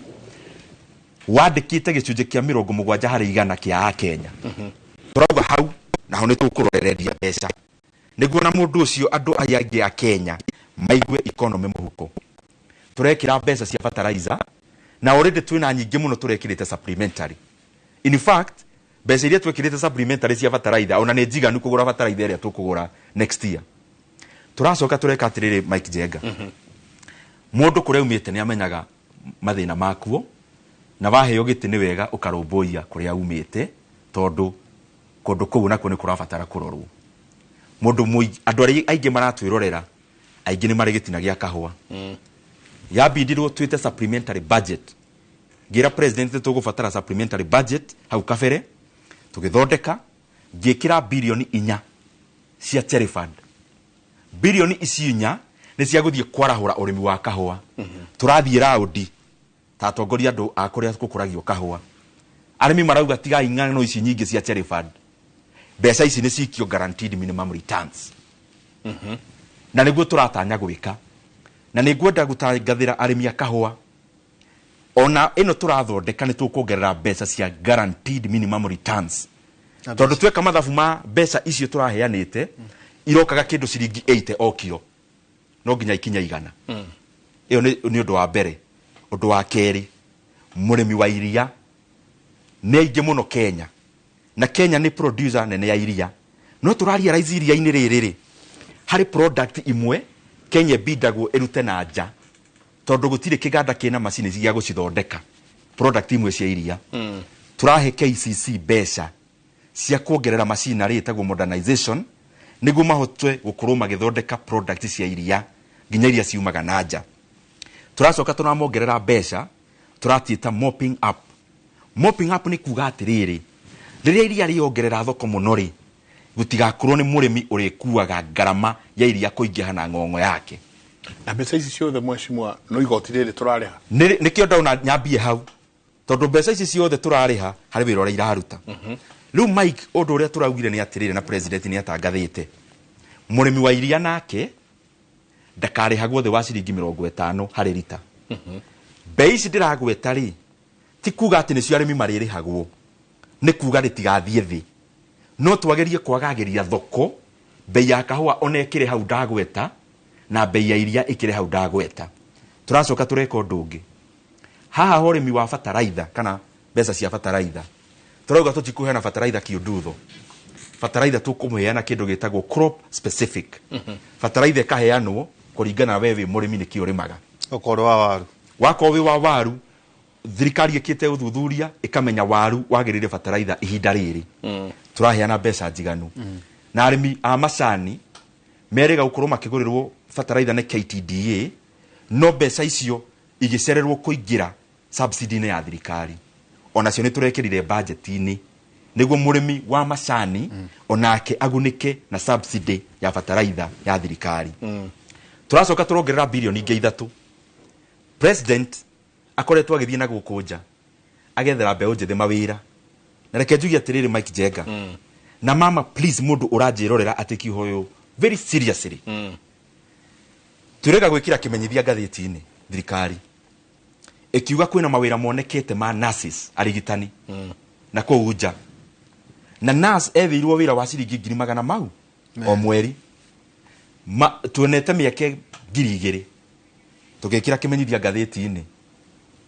wandĩkĩte gĩcunjĩ kĩa 70 harĩ igana kĩa Akenya. Tũrauga hau naho nĩ tũkũrorereria mbeca nĩguo na mũndũ ũcio andũ aya angĩ a Kenya maigue economy mũhuko. Tũrekĩra mbeca cia fertilizer na already twĩna nyingĩ mũno tũrekĩrĩte supplementary. In fact, mbeca iria twekĩrĩte supplementary cia fertilizer ona nĩ njiganu kũgũra fertilizer ĩrĩa tũkũgũra next year. Tũracoka tũreka atĩrĩrĩ, Mike Njenga, mũndũ kũrĩa umĩte nĩ amenyaga mathĩna makuo, na waheo gĩtĩ nĩ wega ũkarũmbũiya kũrĩa umĩte tondũ kũndũ kũu nakuo nĩ kũrabatara kũrorwo. Mũndũ andũ arĩa aingĩ maratwĩrorera aingĩ nĩ marĩ gĩtina gĩa kahũa. Yambindirwo twĩte supplementary budget. Ngĩra president tũgũbatara supplementary budget hau kabere, tũgĩthondeka, ngĩkĩra bilioni 4 cia cherry fund. Bilioni ici 4 nĩ cia gũthiĩ kwarahũra ũrĩmi wa kahũa. Tũrathiĩ raundi ta atongoria andũ a kũrĩa gũkũragio kahũa. Arĩmi marauga tigai ng'ano ici nyingĩ cia cherry fund. Mbeca ici nĩ cikio guaranteed minimum returns. Na nĩguo tũratanya gwĩka. Na nĩ ngwenda gũtangathĩra arĩmi a kahũa ona ĩno tũrathondeka nĩ tũkuongerera mbeca cia guaranteed minimum returns. Tondũ tweka mathabu ma mbeca icio tũraheanĩte irokaga kĩndũ ciringi 80 o kiro, no nginya ikinya 100. Ĩyo nĩ ũndũ wa mbere. Ũndũ wa kerĩ, mũrĩmi wa iria nĩ aingĩ mũno Kenya, na Kenya nĩ producer nene ya iria. No tũra realize iria-inĩ rĩrĩ rĩ, harĩ product imwe Kenya ĩbindagwo ĩrute na nja tondũ gũtirĩ kĩganda kĩna macini cia gũcithondeka product imwe cia iria. Tũrahe KCC mbeca cia kuongerera machinery ĩtagwo modernization nĩguo mahote gũkorwo magĩthondeka product cia iria nginya iria ciumaga na nja. Tũracoka tũramongerera mbeca, tũratiĩta mopping up. Mopping up nĩ kuga atĩrĩrĩ, rĩrĩa iria rĩongerera thoko mũno rĩ, gũtigakorwo nĩ mũrĩmi ũrĩkuaga ngarama ya iria kũingĩha na ng'ong'o yake. Na mbeca ici ciothe mheshimiwa no igoti rĩrĩ tũrarĩha? Nĩkĩo ndauna nyambie hau, tondũ mbeca ici ciothe tũrarĩha harĩ wĩra ũrĩa iraruta. Rĩu Mike, ũndũ ũrĩa tũraugire nĩ atĩrĩrĩ, na president nĩ atangathĩte mũrĩmi wa iria nake Ndakarĩhagwo thĩ wa ciringi 50 harĩ rita. Mbei ici ndĩragweta rĩ, ti kuga atĩ nĩcio arĩmi marĩrĩhagwo, nĩ kuga rĩtigathiĩ thĩ, no twagerie kwagagĩria thoko. Bei ya kahũa ona ĩkĩrĩ hau ndagweta, na bei ya iria ĩkĩrĩ hau ndagweta. Tũracoka tũreka ũndũ ũngĩ haha ho, ũrĩmi wa bataraitha kana mbeca cia bataraitha. Tũrauga tũtikũheana bataraitha kiundutho, bataraitha tũkũmũheana kĩndũ gĩtagwo crop specific. Bataraitha ĩkaheanwo kũringana na we wĩ mũrĩmi nĩkĩ ũrĩmaga. Okorwo wa waru, wakorwo wĩ wa waru, thirikari ĩkĩte ũthuthuria ĩkamenya waru wagĩrĩire bataraitha ihinda rĩrĩ. Tũraheana mbeca njiganu. Na arĩmi a macani merĩga gũkorwo makĩgũrĩrwo bataraitha nĩ KTDA, no mbeca icio igĩcererwo kũingĩra subsidy-inĩ ya thirikari. Onacio nĩ tũrekĩrire budget-inĩ nĩguo mũrĩmi wa macani onake agunĩke na subsidy ya bataraitha ya thirikari. Tũracoka tũrongerera bilioni ingĩ 3. President akoretwo agĩthiĩ na gũkũ nja agethera mbeũ njĩthĩ mawĩra, na reke njuge atĩrĩrĩ, Mike Jenga na mama, please, mũndũ ũranjĩrorera atĩ kiugo very seriously, twĩrega gwĩkĩra kĩmenyithia ngathĩti-inĩ, thirikari ĩkiuga kwĩna mawĩra monekete ma nurses, arigitani na kũu nja, na nurse ethĩirwo wĩra wa ciringi 100,000 mau o mweri. Tuonete mĩeke 2,000, tũgĩkĩra kĩmenyithia ngathĩti-inĩ.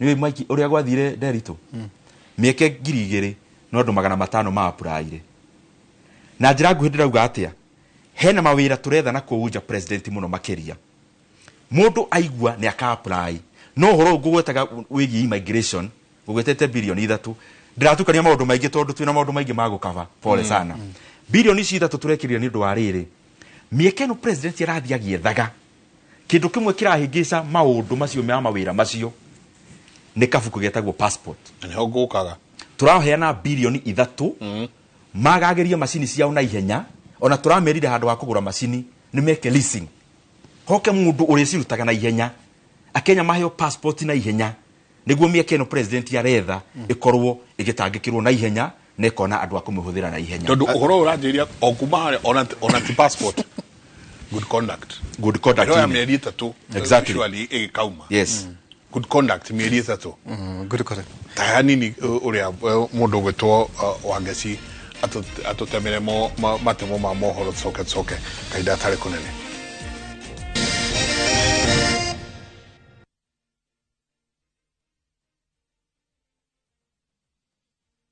Nĩ Mike ũrĩa gwathire Nderitu, mĩeke 2,000 no andũ 500 ma applyire. Na njĩra nguhĩ ndĩrauga atĩa, hena mawĩra tũretha na kũu nja, president mũno makĩria mũndũ aigua nĩ aka apply. No ũhoro ũyũ ngũgwetaga wĩgiĩ immigration, ngũgwetete bilioni 3, ndĩratukania maũndũ maingĩ tondũ twĩna maũndũ maingĩ ma gũkaba, pole sana. Bilioni ici 3 tũrekĩrire nĩ ũndũ wa rĩrĩ, mĩeke ĩno president arathiĩ agĩethaga, kĩndũ kĩmwe kĩrahĩngĩca maũndũ macio ma mawĩra macio nĩ kabuku getagwo passport. Nĩho ngũkaga. Tũraheana bilioni 3 magagĩrie macini ciao na ihenya. Ona tũramerire handũ ha kũgũra macini nĩ meke leasing, hoke mũndũ ũrĩcirutaga na ihenya, akenya maheo passport na ihenya, nĩguo mĩeke ĩno president aretha ĩkorwo ĩgĩtangĩkĩrwo na ihenya na ĩkona andũ a kũmĩhũthĩra na ihenya. Tondũ ũhoro ũranjĩria o kuma harĩa ona ti passport, good conduct. Good conduct. Ĩro ya mĩeri 3. Exactly. Usually ĩgĩkauma. Yes. Good conduct mĩeri 3. Good conduct. Ta nini ũrĩa mũndũ ũgwĩtwo Wangeci atũtemere matemo ma mohoro, tũcoke tũcoke kahinda gatarĩ kũnene.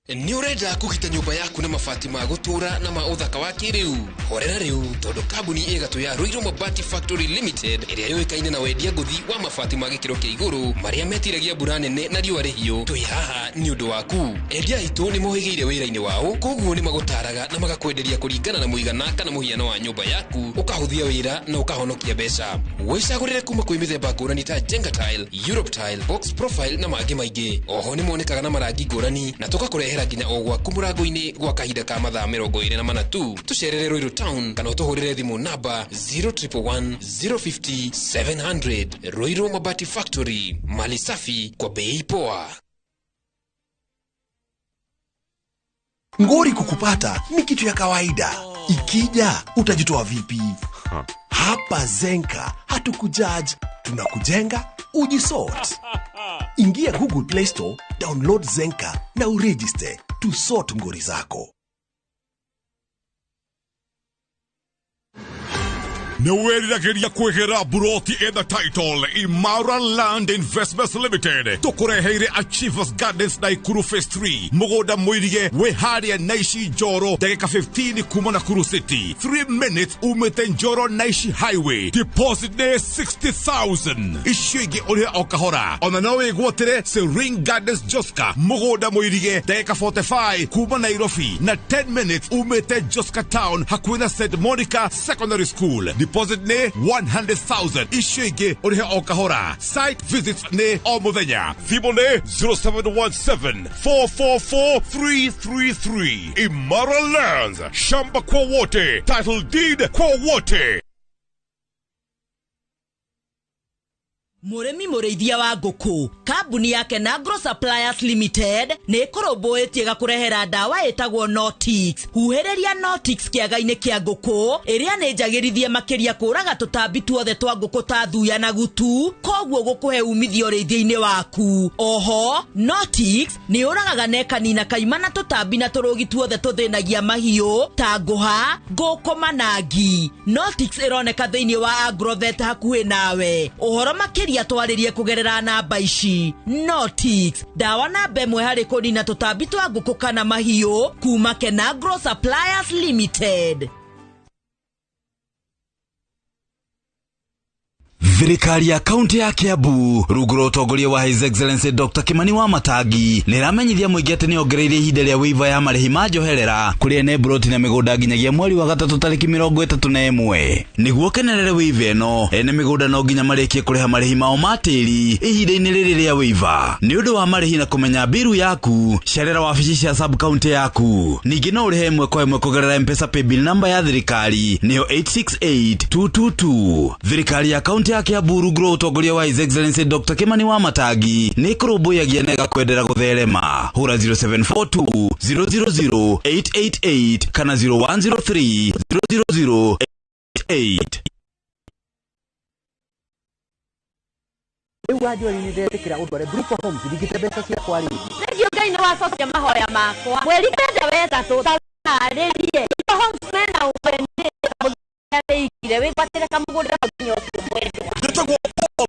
Nĩ ũrenda kũgita nyũmba yaku na mabati ma gũtũũra na ma ũthaka wa kĩrĩu? Horera rĩu, tondũ kambuni ĩgatũ ya Ruiru Mabati Factory Limited, ĩrĩa yũĩkaine na wendia ngũthi wa mabati ma gĩkĩro kĩa igũrũ marĩa metiragia mbura nene na riũa rĩhiũ, twĩ haha nĩ ũndũ waku. Endia aitũ nĩ mohĩgĩire wĩra-inĩ wao, koguo nĩ magũtaraga na magakwenderia kũringana na mũigana kana mũhiano wa nyũmba yaku, ũkahũthia wĩra na ũkahonokia mbeca. Wĩcagũrĩre kuma kwĩ mĩthemba ngũrani ta Jenga Tile, Europe Tile, Box Profile na mangĩ maingĩ. Oho nĩ monekaga na marangi ngũrani na tũgakũrehera nginya o gwaku mũrango-inĩ gwa kahinda ka mathaa 24 tu. Tũcerere Ruiru Town kana ũtũhũrĩre thimũ namba 0111 050 700. Ruiru Mabati Factory, mali safi kwa bei poa. Ngori kukupata ni kitu ya kawaida. Ikija utajitoa vipi? Hapa Zenka hatukujudge, tunakujenga ujisort. Ingia Google Play Store, download Zenka na uregister to sort ngori zako. Nĩ wĩriragĩria kwĩgĩra buroti in the title. Imara Land Investments Limited tũkũreheire Achievers Gardens Naikuru Phase 3, mũgũnda mũirige wĩ harĩa Naishi Njoro, ndagĩka 15 kuma Nakuru City, 3 minutes umĩte Njoro Naishi Highway. Deposit nĩ 60,000, icio ingĩ ũrĩhe o kahora. Ona no wĩgwatĩre Serene Gardens Joska, mũgũnda mũirige ndagĩka 45 kuma Nairobi na 10 minutes umĩte Joska Town, hakuhĩ na St Monica Secondary School. Deposit nĩ 100,000, icio ingĩ ũrĩhe o kahora. Site visits nĩ o mũthenya. Thimũ nĩ 0717 444 333. Imara Lands, shamba kwa wote, title deed kwa wote. Mũrĩmi mũrĩithia wa ngũkũ, kambuni ya Kenagro Suppliers Limited nĩ ĩkũrũmbũĩtie gakũrehera ndawa ĩtagwo Notix. Huhĩrĩria Notix kĩaga-inĩ kĩa ngũkũ ĩrĩa nĩ njagĩrithie makĩria kũraga tũtambi tuothe twa ngũkũ ta thuya na gutu, koguo gũkũhe umithio ũrĩithia-inĩ waku. Oho, Notix nĩ ũragaga na ĩkanina kaima na tũtambi na tũrũgi tuothe tũthĩnagia mahiũ ta ngũha, ngũkũma na ngi. Notix ĩroneka thĩinĩ wa Agrovet hakuhĩ nawe. Ũhoro makĩria twarĩrie kũgerera namba ici. Notix, ndawa namba ĩmwe harĩ kũnina tũtambi twa ngũkũ kana mahiũ kuma Kenagro Suppliers Limited. Thirikari ya kaunti ya Kiambu rungu rwa ũtongoria wa His Excellency Dr. Kimani wa Matangi nĩ ĩramenyithia mũingĩ atĩ nĩ yongereire ihinda rĩa waiver ya marĩhi ma njoherera kũrĩ ene mburoti na mĩgũnda nginyagia mweri wa gatatũ tarĩki 31. Nĩguo kenerere waiver ĩno, ene mĩgũnda no nginya marĩkie kũrĩha marĩhi mao ma tĩri ihinda-inĩ rĩrĩ rĩa waiver. Nĩ ũndũ wa marĩhi na kũmenya mbiru yaku, cerera wabici cia sub county yaku. Ningĩ no ũrĩhe ĩmwe kwa ĩmwe kũgerera M-Pesa paybill namba ya thirikari nĩyo 868222. Thirikari ya kaunti ya Kiambu rungu rwa ũtongoria wa His Excellency Dr. Kimani wa Matangi nĩ ĩkũrũmbũyagia na ĩgakwendera gũtherema. Hũra 0742 000 888 kana 0103 000 88. Rĩu wanjori nĩ ndetĩkĩra ũndware Brico Homes ndigite mbeca ciakwa rĩngĩ. Thengiũ Ngai nĩ wacokia mahoya makwa. Mweri kenda wetatũ taharĩrie. Brico Homes mena ũgeni wĩigire wĩgwatĩre kamũgũnda kau nginya ũtue mwendwa. Njĩtagwo Paul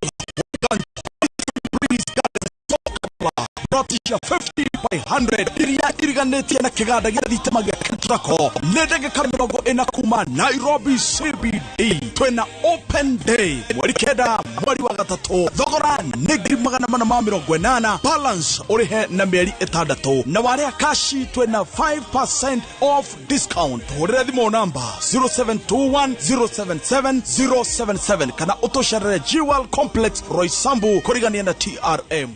Broti cia 50 by 100 iria iriganĩtie na kĩganda gĩa thitima gĩa Ketraco nĩ ndagĩka 40 kuma Nairobi CBD. Twĩna open day mweri 9 mweri wa gatatũ, thogora nĩ 480,000, balance ũrĩhe na mĩeri 6, na warĩa kashi twĩna 5% off discount. Hũrĩra thimũ namba 0721 077 077 kana ũtũcerere Jewel Complex Roysambu kũrigania na TRM.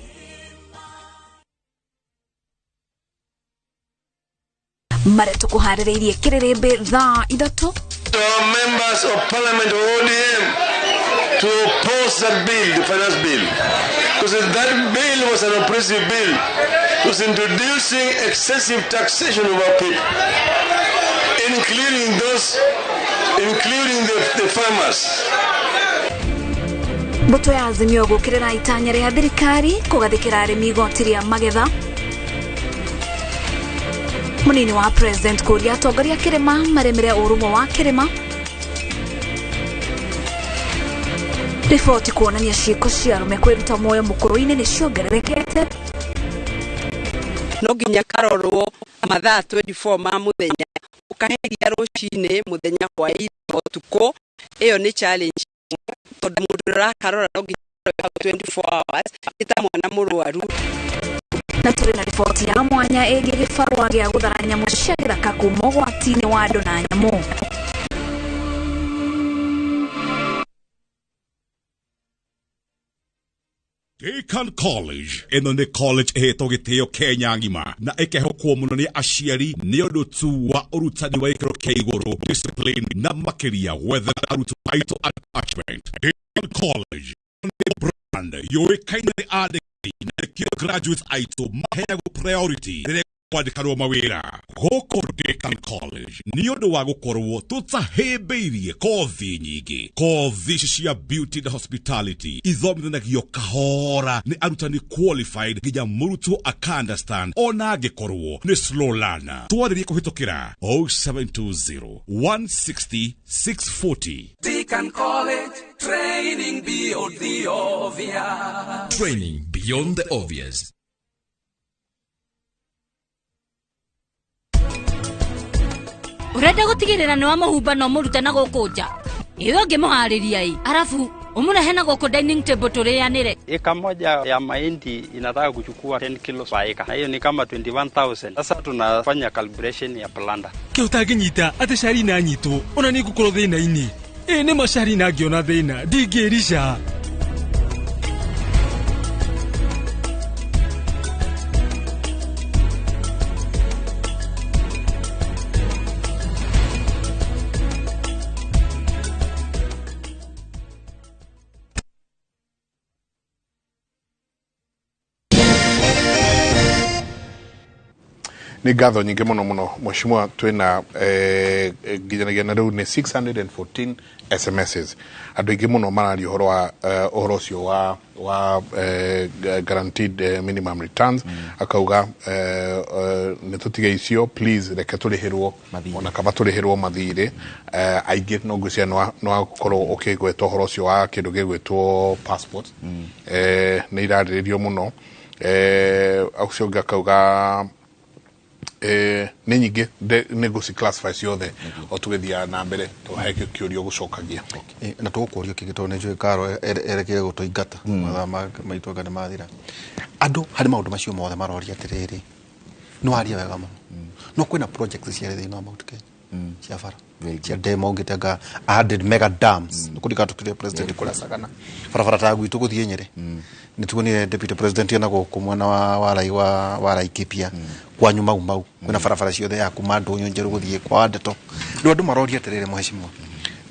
Marĩa tũkũharĩrĩirie kĩrĩrĩmbĩ thaa 3. Our members of parliament of ODM to oppose that bill, the finance bill, because that bill was an oppressive bill. It was introducing excessive taxation of our people, including the farmers. Mbũtũ ya Azimio gũkĩrĩra itanya rĩa thirikari kũgathĩkĩra arĩmi igoti rĩa magetha. Munini wa president kũria atongoria kĩrĩma marĩmĩre ũrũmwe wa kĩrĩma. Riboti kuonania ciĩko cia arũme kwĩruta muoyo mũkũrũ-inĩ nĩ ciongererekete. No nginya karorwo mathaa 24 ma mũthenya, ũkaheria rũcinĩ, mũthenya, hwaĩ-inĩ, ũtukũ. Ĩyo nĩ challenge tondũ mũndũ ũrakarora no nginya 24 hours nĩ ta mwana mũrwaru. Na tũrĩ na riboti ya mwanya ĩgiĩ gĩbarũa gĩa gũthara nyamũ cia gĩthaka kuma ũgwati-inĩ wa andũ na nyamũ. Deakin College ĩno nĩ college ĩhetwo gĩtĩo Kenya ng'ima na ĩkehokwo mũno nĩ aciari nĩ ũndũ tu wa ũrutani wa gĩkĩro kĩa igũrũ, discipline na makĩria gwethera arutwo aitũ attachment. Deakin College nĩ brand yũĩkaine nĩ andĩki na nĩkĩo graduates aitũ maheagwo priority rĩrĩa kwandĩkanwo mawĩra. Gũkũ Deakin College nĩ ũndũ wa gũkorwo tũtahĩmbĩirie kothi nyingĩ. Kothi ici cia beauty na hospitality ithomithanagio kahora nĩ arutani qualified nginya mũrutwo aka understand ona angĩkorwo nĩ slow learner. Twarĩrie kũhĩtũkĩra 0720 160 640. Deakin College, training beyond the obvious. Training beyond the obvious. Urenda gutigirira ni wa muhumba no muruta na guku nja iwe ngimuhariria i arafu umurehe na guku dining table turianire. Eka moja ya mahindi inataka kuchukua 10 kilos kwa eka, na hiyo ni kama 21,000. Sasa tunafanya calibration ya planta. Kĩ ũtangĩnyita atĩ Sharina anyitwo ona nĩ ngũkorwo thĩna-inĩ. Ĩ nĩ ma Sharina angĩona thĩna ndingĩrica. Nĩ ngatho nyingĩ mũno mũno mheshimiwa. Twĩna nginyanagia na rĩu nĩ 614 SMSs. Andũ aingĩ mũno mararia ũhoro wa ũhoro ũcio wa guaranteed minimum returns. Akauga nĩ tũtige icio, please, reke tũrĩhĩrwo ona kaba tũrĩhĩrwo mathirĩ. Aingĩ no ngwĩciria nĩ wakorwo ũkĩgweta ũhoro ũcio wa kĩndũ gĩgwĩtwo passport. Nĩ irarĩrĩrio mũno. Ũcio ũngĩ akauga nĩ nyingĩ, nĩ ngũci classify ciothe o tũgĩthiaga na mbere to he kĩũria ũgũcokagia. Na tũgũkũria kĩngĩ tondũ nĩ njũĩ Karo erekeire gũtũingata, mathaa maitũ anga nĩ mathira. Andũ harĩ maũndũ macio mothe maroria atĩrĩrĩ, nĩ waria wega mũno, no kwĩna projects ciarĩ thĩinĩ wa Mount Kenya cia bara, cia demo ũngĩte anga 100 mega dams. Nĩ kũrika tũkĩrĩa president kũrĩa Sagana, barabara ta gwitũ gũthiĩ Nyĩrĩ, nĩ tuonire deputy president ena gũkũ mwena wa Laikipia kwanyu Mau Mau, kwĩna barabara ciothe ya kuma Ndũnyũ Njerũ gũthiĩ kwa Ndeto. Rĩu andũ maroria atĩrĩrĩ, mheshimiwa,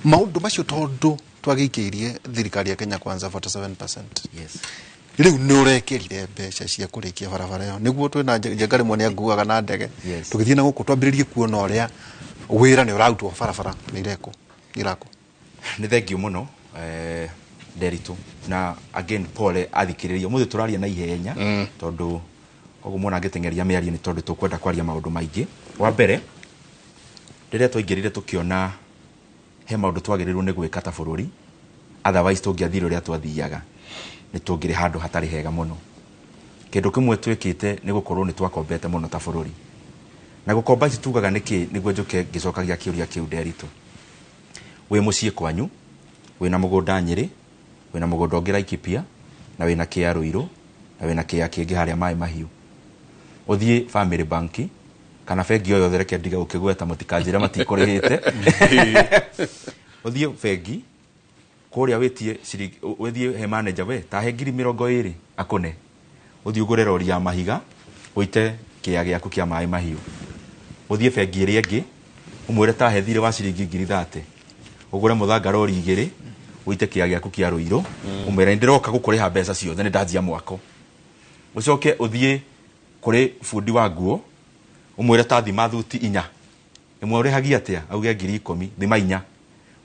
maũndũ macio tondũ twagĩikĩirie thirikari ya Kenya Kwanza 47%, rĩu nĩ ũrekĩrire mbeca cia kũrĩkia barabara ĩyo nĩguo twĩna Njenga rĩmwe nĩ anguaga na ndege tũgĩthiĩ na gũkũ twambĩrĩrie kuona ũrĩa wĩra nĩ ũrarutwo, barabara nĩ irekwo irakwo? Nĩ thengio mũno, Nderitu, na again pole athikĩrĩria. Ũmũthĩ tũraria na ihenya tondũ koguo muona ngĩteng'eria mĩario nĩ tondũ tũkwenda kwaria maũndũ maingĩ. Wa mbere, rĩrĩa twaingĩrire tũkĩona he maũndũ twagĩrĩirwo nĩ gwĩka ta bũrũri, otherwise tũngĩathire ũrĩa twathiaga nĩ tũngĩrĩ handũ hatarĩ hega mũno. Kĩndũ kĩmwe twĩkĩte nĩ gũkorwo nĩ twakombete mũno ta bũrũri. Na gũkomba ici tugaga nĩkĩ? Nĩguo njũke ngĩcokagia kĩũria kĩu, Nderitu, wĩ mũciĩ kwanyu wĩna mũgũnda Nyĩrĩ, wĩna mũgũnda ũngĩ Laikipia, na wĩna kĩa Rũirũ, na wĩna kĩa kĩngĩ harĩa Maĩ Mahiũ. Ũthiĩ Family Bank kana bengi o yothe, reke ndige gũkĩgweta mũtikanjĩre matikũrĩhĩte. Ũthiĩ bengi kũrĩa wĩtie ciringi, ũthiĩ he manager, we tahe 20,000 akũne, ũthiĩ ũgũre rori ya mahiga ũite kĩea gĩaku kĩa Maĩ Mahiũ. Ũthiĩ bengi ĩrĩa ĩngĩ ũmwĩre tahe thirĩ wa ciringi 30,000, ũgũre mũthanga rori 2 ũite kĩea gĩaku kĩa Rũirũ. Ũmwĩre nĩ ndĩroka gũkũrĩha mbeca ciothe nĩ ndanjia mwako. Ũcoke ũthiĩ kũrĩ bundi wa nguo ũmwĩre ta thima thuti 4, ĩmwe ũrĩhagia atĩa? Auge 10,000. Thima 4,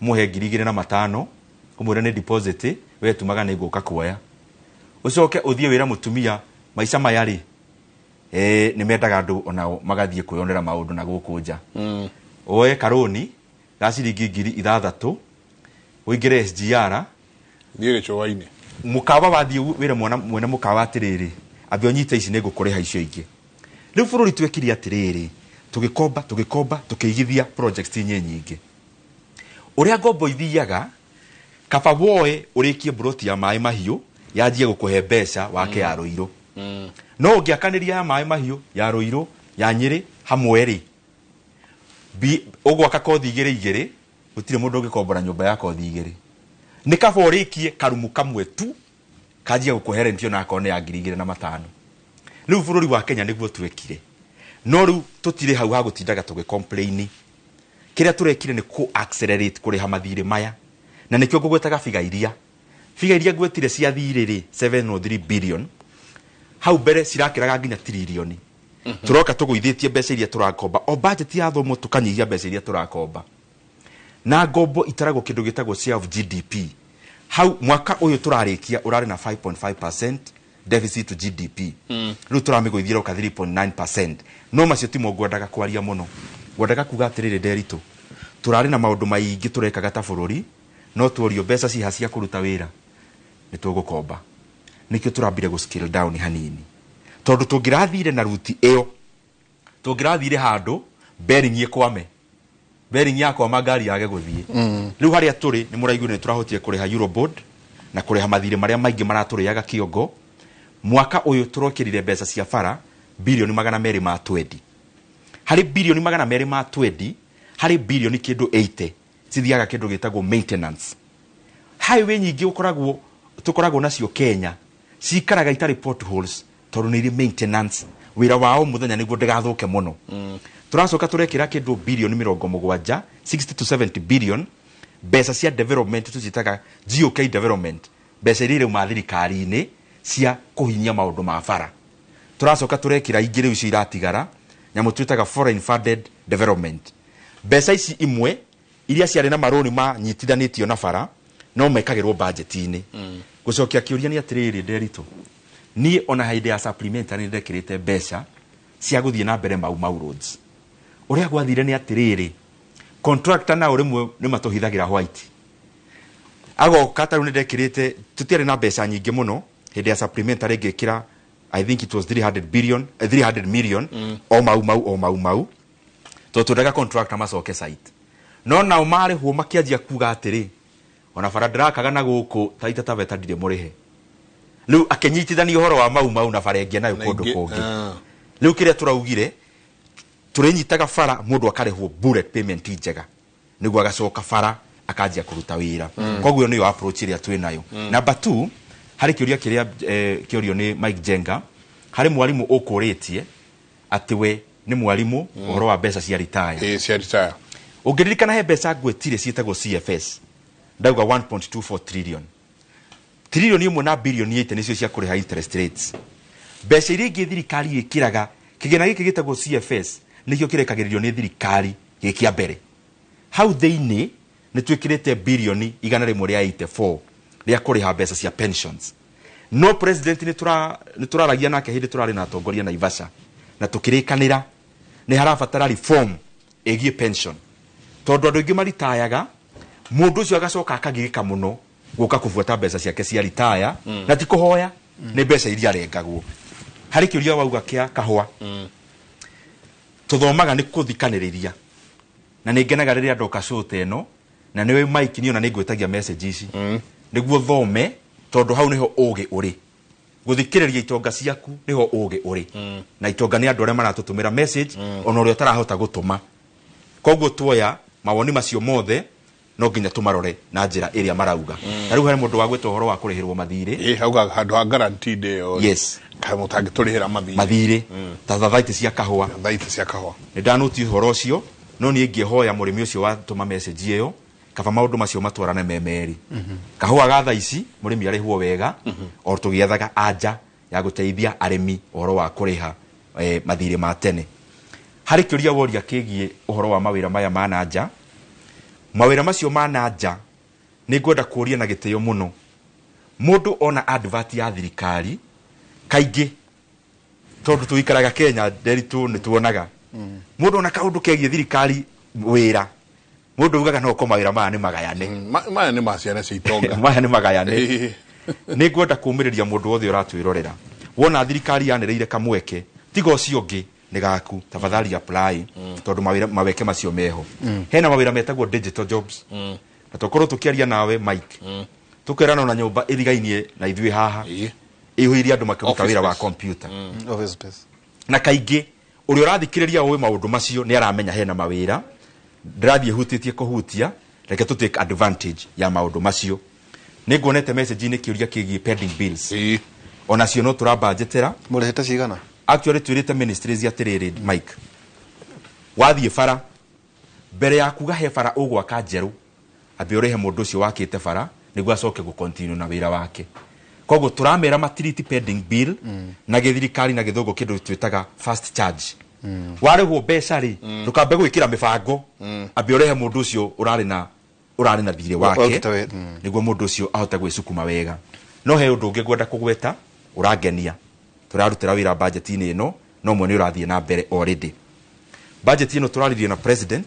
ũmũhe 2,500, ũmwĩre nĩ deposit, we tumaga nĩ ngũka kuoya. Ũcoke ũthiĩ wĩre mũtumia maica maya rĩ, nĩ mendaga andũ onao magathiĩ kwĩyonera maũndũ na gũkũ nja. Woe karũni ga ciringi 6,000 ũingĩre SGR. Thiĩ gĩcũa-inĩ. Mũkawa wathiĩ wĩre mwana mwene mũkawa atĩrĩrĩ, ambe ũnyite ici nĩ ngũkũrĩha icio ingĩ. Rĩu bũrũri twekire atĩrĩrĩ, tũgĩkomba, tũgĩkomba, tũkĩigithia projects nyingĩ. Ũrĩa ngombo ithiaga, kaba woe ũrĩkie mburoti ya Maĩ Mahiũ yanjie gũkũhe mbeca wake ya Rũirũ. No ũngĩakanĩria ya Maĩ Mahiũ, ya Rũirũ, ya Nyĩrĩ hamwe rĩ, ũgwaka kothi igĩrĩ igĩrĩ. Gũtirĩ mũndũ ũngĩkombora nyũmba ya kothi 2. Nĩ kaba ũrĩkie karumu kamwe tu kanjia gũkũhe rent ona akorwo nĩ ya 2,500. Rĩu bũrũri wa Kenya nĩguo twekire, no rĩu tũtirĩ hau ha gũtindaga tũgĩ complain. Kĩrĩa tũrekire nĩ kũ accelerate kũrĩha mathirĩ maya, na nĩkĩo ngũgwetaga biga iria ngwetire cia thirĩ rĩ, 703 billion hau mbere cirakĩraga nginya tiririoni. Tũroka tũgũithĩtie mbeca iria tũrakomba, o budget ya thomo tũkanyihia mbeca iria tũrakomba. Na ngombo itaragwo kĩndũ gĩtagwo share of GDP. Hau mwaka ũyũ tũrarĩkia ũrarĩ na 5.5% deficit to GDP, rĩu tũramĩgũithia roka 3.9%. No macio timo ngwendaga kwaria mũno. Ngwendaga kuga atĩrĩrĩ, Nderitu, tũrarĩ na maũndũ maingĩ tũrekaga ta bũrũri, no tuorio mbeca ciha cia kũruta wĩra nĩ tũgũkomba. Nĩkĩo tũrambire gũ scale down hanini, tondũ tũngĩrathire na ruti ĩyo tũngĩrathire handũ bearing ĩkwame, bearing yakwama ngari yage gũthiĩ. Rĩu harĩa tũrĩ nĩ mũraiguire nĩ tũrahotire kũrĩha Eurobond na kũrĩha mathirĩ marĩa maingĩ maratũrĩaga kĩongo. Mwaka ũyũ tũrekĩrire mbeca cia bara 220 birioni. Harĩ 220 birioni, harĩ birioni kĩndũ 80 cithiaga kĩndũ gĩtagwo maintenance. Highway nyingĩ ũkoragwo tũkoragwo nacio Kenya cikaraga itarĩ potholes tondũ nĩ irĩ maintenance, wĩra wao mũthenya nĩguo ndĩgathũke mũno. Tũracoka tũrekĩra kĩndũ 70 birioni, 60 to 70 billion, mbeca cia development tũciĩtaga GOK development, mbeca iria irauma thirikari-inĩ cia kũhinyia maũndũ ma bara. Tũracoka tũrekĩra ingĩ rĩu icio iratigara Nyamũ twĩtaga foreign funded development. Mbeca ici imwe iria ciarĩ na marũni manyitithanĩtio na bara no mekagĩrwo budget-inĩ. Gũcokia kĩũria nĩ atĩrĩrĩ, Nderitu, niĩ ona hĩndĩ ya supplementary nĩ ndekĩrĩte mbeca cia gũthiĩ na mbere Mau Mau roads. Ũrĩa gwathire nĩ atĩrĩrĩ, contractor nao rĩmwe nĩ matũhithagĩra white, agoka ta rĩu nĩ ndekĩrĩte, tũtiarĩ na mbeca nyingĩ mũno hĩndĩ ya supplementary, ngĩkĩra I think it was 300 billion, 300 million o Mau Mau, o Mau Mau, tondũ twendaga contractor macoke site, no nao marĩhwo makĩanjia kuga atĩrĩ, ona bara ndĩrakaga na gũkũ Taita Taveta ndirĩ mũrĩhe. Rĩu akĩnyitithania ũhoro wa Mau Mau na bara ĩngĩ nayo Na kũndũ kũngĩ. Rĩu kĩrĩa tũraugire, tũrĩnyitaga bara mũndũ akarĩhwo bullet payment njega nĩguo agacoka bara akanjia kũruta wĩra. Koguo nĩyo approach ĩrĩa twĩ nayo. Number 2, harĩ kĩũria kĩrĩa kĩũrio nĩ Mike Jenga, harĩ mwarimũ ũkũrĩtie atĩ we nĩ mwarimũ, ũhoro wa mbeca cia retire. Ĩĩ, cia retire. Ũngĩririkana he mbeca ngwĩtire ciĩtagwo CFS, ndauga 1.24 trillion, trillion ĩmwe na bilioni 8 nĩcio cia kũrĩha interest rates. Mbeca iria ingĩ thirikari ĩkĩraga kĩgĩna gĩkĩ gĩtagwo CFS nĩkĩo kĩrekagĩrĩrio nĩ thirikari gĩ kĩa mbere. Hau thĩinĩ nĩ twĩkĩrĩte bilioni 184 rĩa kũrĩha mbeca cia pensions. No president nĩ tũraragia nake hĩndĩ tũrarĩ na atongoria Naivasha, na tũkĩrĩkanĩra nĩ harabatara reform ĩgiĩ pension, tondũ andũ aingĩ maritayaga, mũndũ ũcio agacoka akagirĩka mũno gũka kũbuata mbeca ciake cia ritaya. Na ti kũhoya, nĩ mbeca iria arengagwo. Harĩ kĩũria wauga kĩa kahũa, tũthomaga nĩ kũthikanĩrĩria, na nĩ ngenaga rĩrĩa ndoka show ta ĩno, na nĩwe Mike, niĩ ona nĩ ngwĩtagia message ici nĩguo thome, tondũ hau nĩho ũgĩ ũrĩ. Gũthikĩrĩria itonga ciaku nĩho ũgĩ ũrĩ. Na itonga nĩ andũ arĩa maratũtũmĩra message, ona ũrĩa ũtarahota gũtũma. Koguo tuoya mawoni macio mothe no nginya tũmarore na njĩra ĩrĩa marauga. Ta rĩu harĩ mũndũ wagwĩta ũhoro wa kũrĩhĩrwo mathirĩ. Ĩĩ, auga handũ ha guaranteed ĩyo. Yes. Kaĩ mũtangĩtũrĩhĩra mathirĩ? Mathirĩ ta thathaitĩ cia kahũa. Thathaitĩ cia kahũa. Nĩ ndanũti ũhoro ũcio, no niĩ ingĩhoya mũrĩmi ũcio watũma message ĩyo, kaba maũndũ macio matwarane me merĩ. Kahũa ga thaa ici mũrĩmi arĩhwo wega, o tũgĩethaga anja ya gũteithia arĩmi ũhoro wa kũrĩha mathirĩ ma tene. Harĩ kĩũria woria kĩgiĩ ũhoro wa mawĩra maya ma nanja. Mawĩra macio ma nanja nĩ ngwenda kũũria na gĩtĩo mũno, mũndũ ona advert ya thirikari kaingĩ, tondũ tũikaraga Kenya, Nderitu, nĩ tuonaga mũndũ ona kaũndũ kegiĩ thirikari wĩra, mũndũ ugaga no ko mawĩra maya nĩ magayane. Maya nĩ ma ciana cia itonga. Maya nĩ magayane. Nĩ ngwenda kũũmĩrĩria mũndũ wothe ũratwĩrorera, wona thirikari yanĩrĩire kamweke, tiga ũcio ũngĩ nĩ gaku, tafadhali apply, tondũ mawĩra maweke macio meho. Hena mawĩra metagwo digital jobs, na tũkorwo tũkĩaria nawe Mike, tũkerana ona nyũmba ĩrigainie na ithuĩ haha ĩihũire andũ makĩruta Office wĩra wa space. computer. Office space. Na kaingĩ ũrĩa ũrathikĩrĩria ũĩ maũndũ macio nĩ aramenya hena mawĩra ndĩrathiĩ hutĩtie kũhutia, reke tũ take advantage ya maũndũ macio. Nĩ nguonete message-inĩ kĩũria kĩgiĩ pending bills, onacio no tũrambanjetera. Mũrĩhĩte cigana? Actually twĩrĩte ministries atĩrĩrĩ, Mike, wathiĩ bara mbere ya kuga he bara ũgwaka njerũ, ambe ũrĩhe mũndũ ũcio wakĩte bara nĩguo acoke gũ-continue na wĩra wake. Koguo tũramera matiriti pending bill na gĩthirikari na gĩthũngũ kĩndũ twĩtaga fast charge. Warĩhwo mbeca rĩ, ndũkambe gwĩkĩra mĩbango, ambe ũrehe mũndũ ũcio ũrarĩ na thirĩ wake, Warutĩte nĩguo mũndũ ũcio ahote gwĩcukuma wega. No he ũndũ ũngĩ ngwenda kũgweta ũrangenia, tũrarutĩra wĩra budget-inĩ ĩno, no mwe nĩ ũrathiĩ na mbere already. Budget ĩno tũraririe na president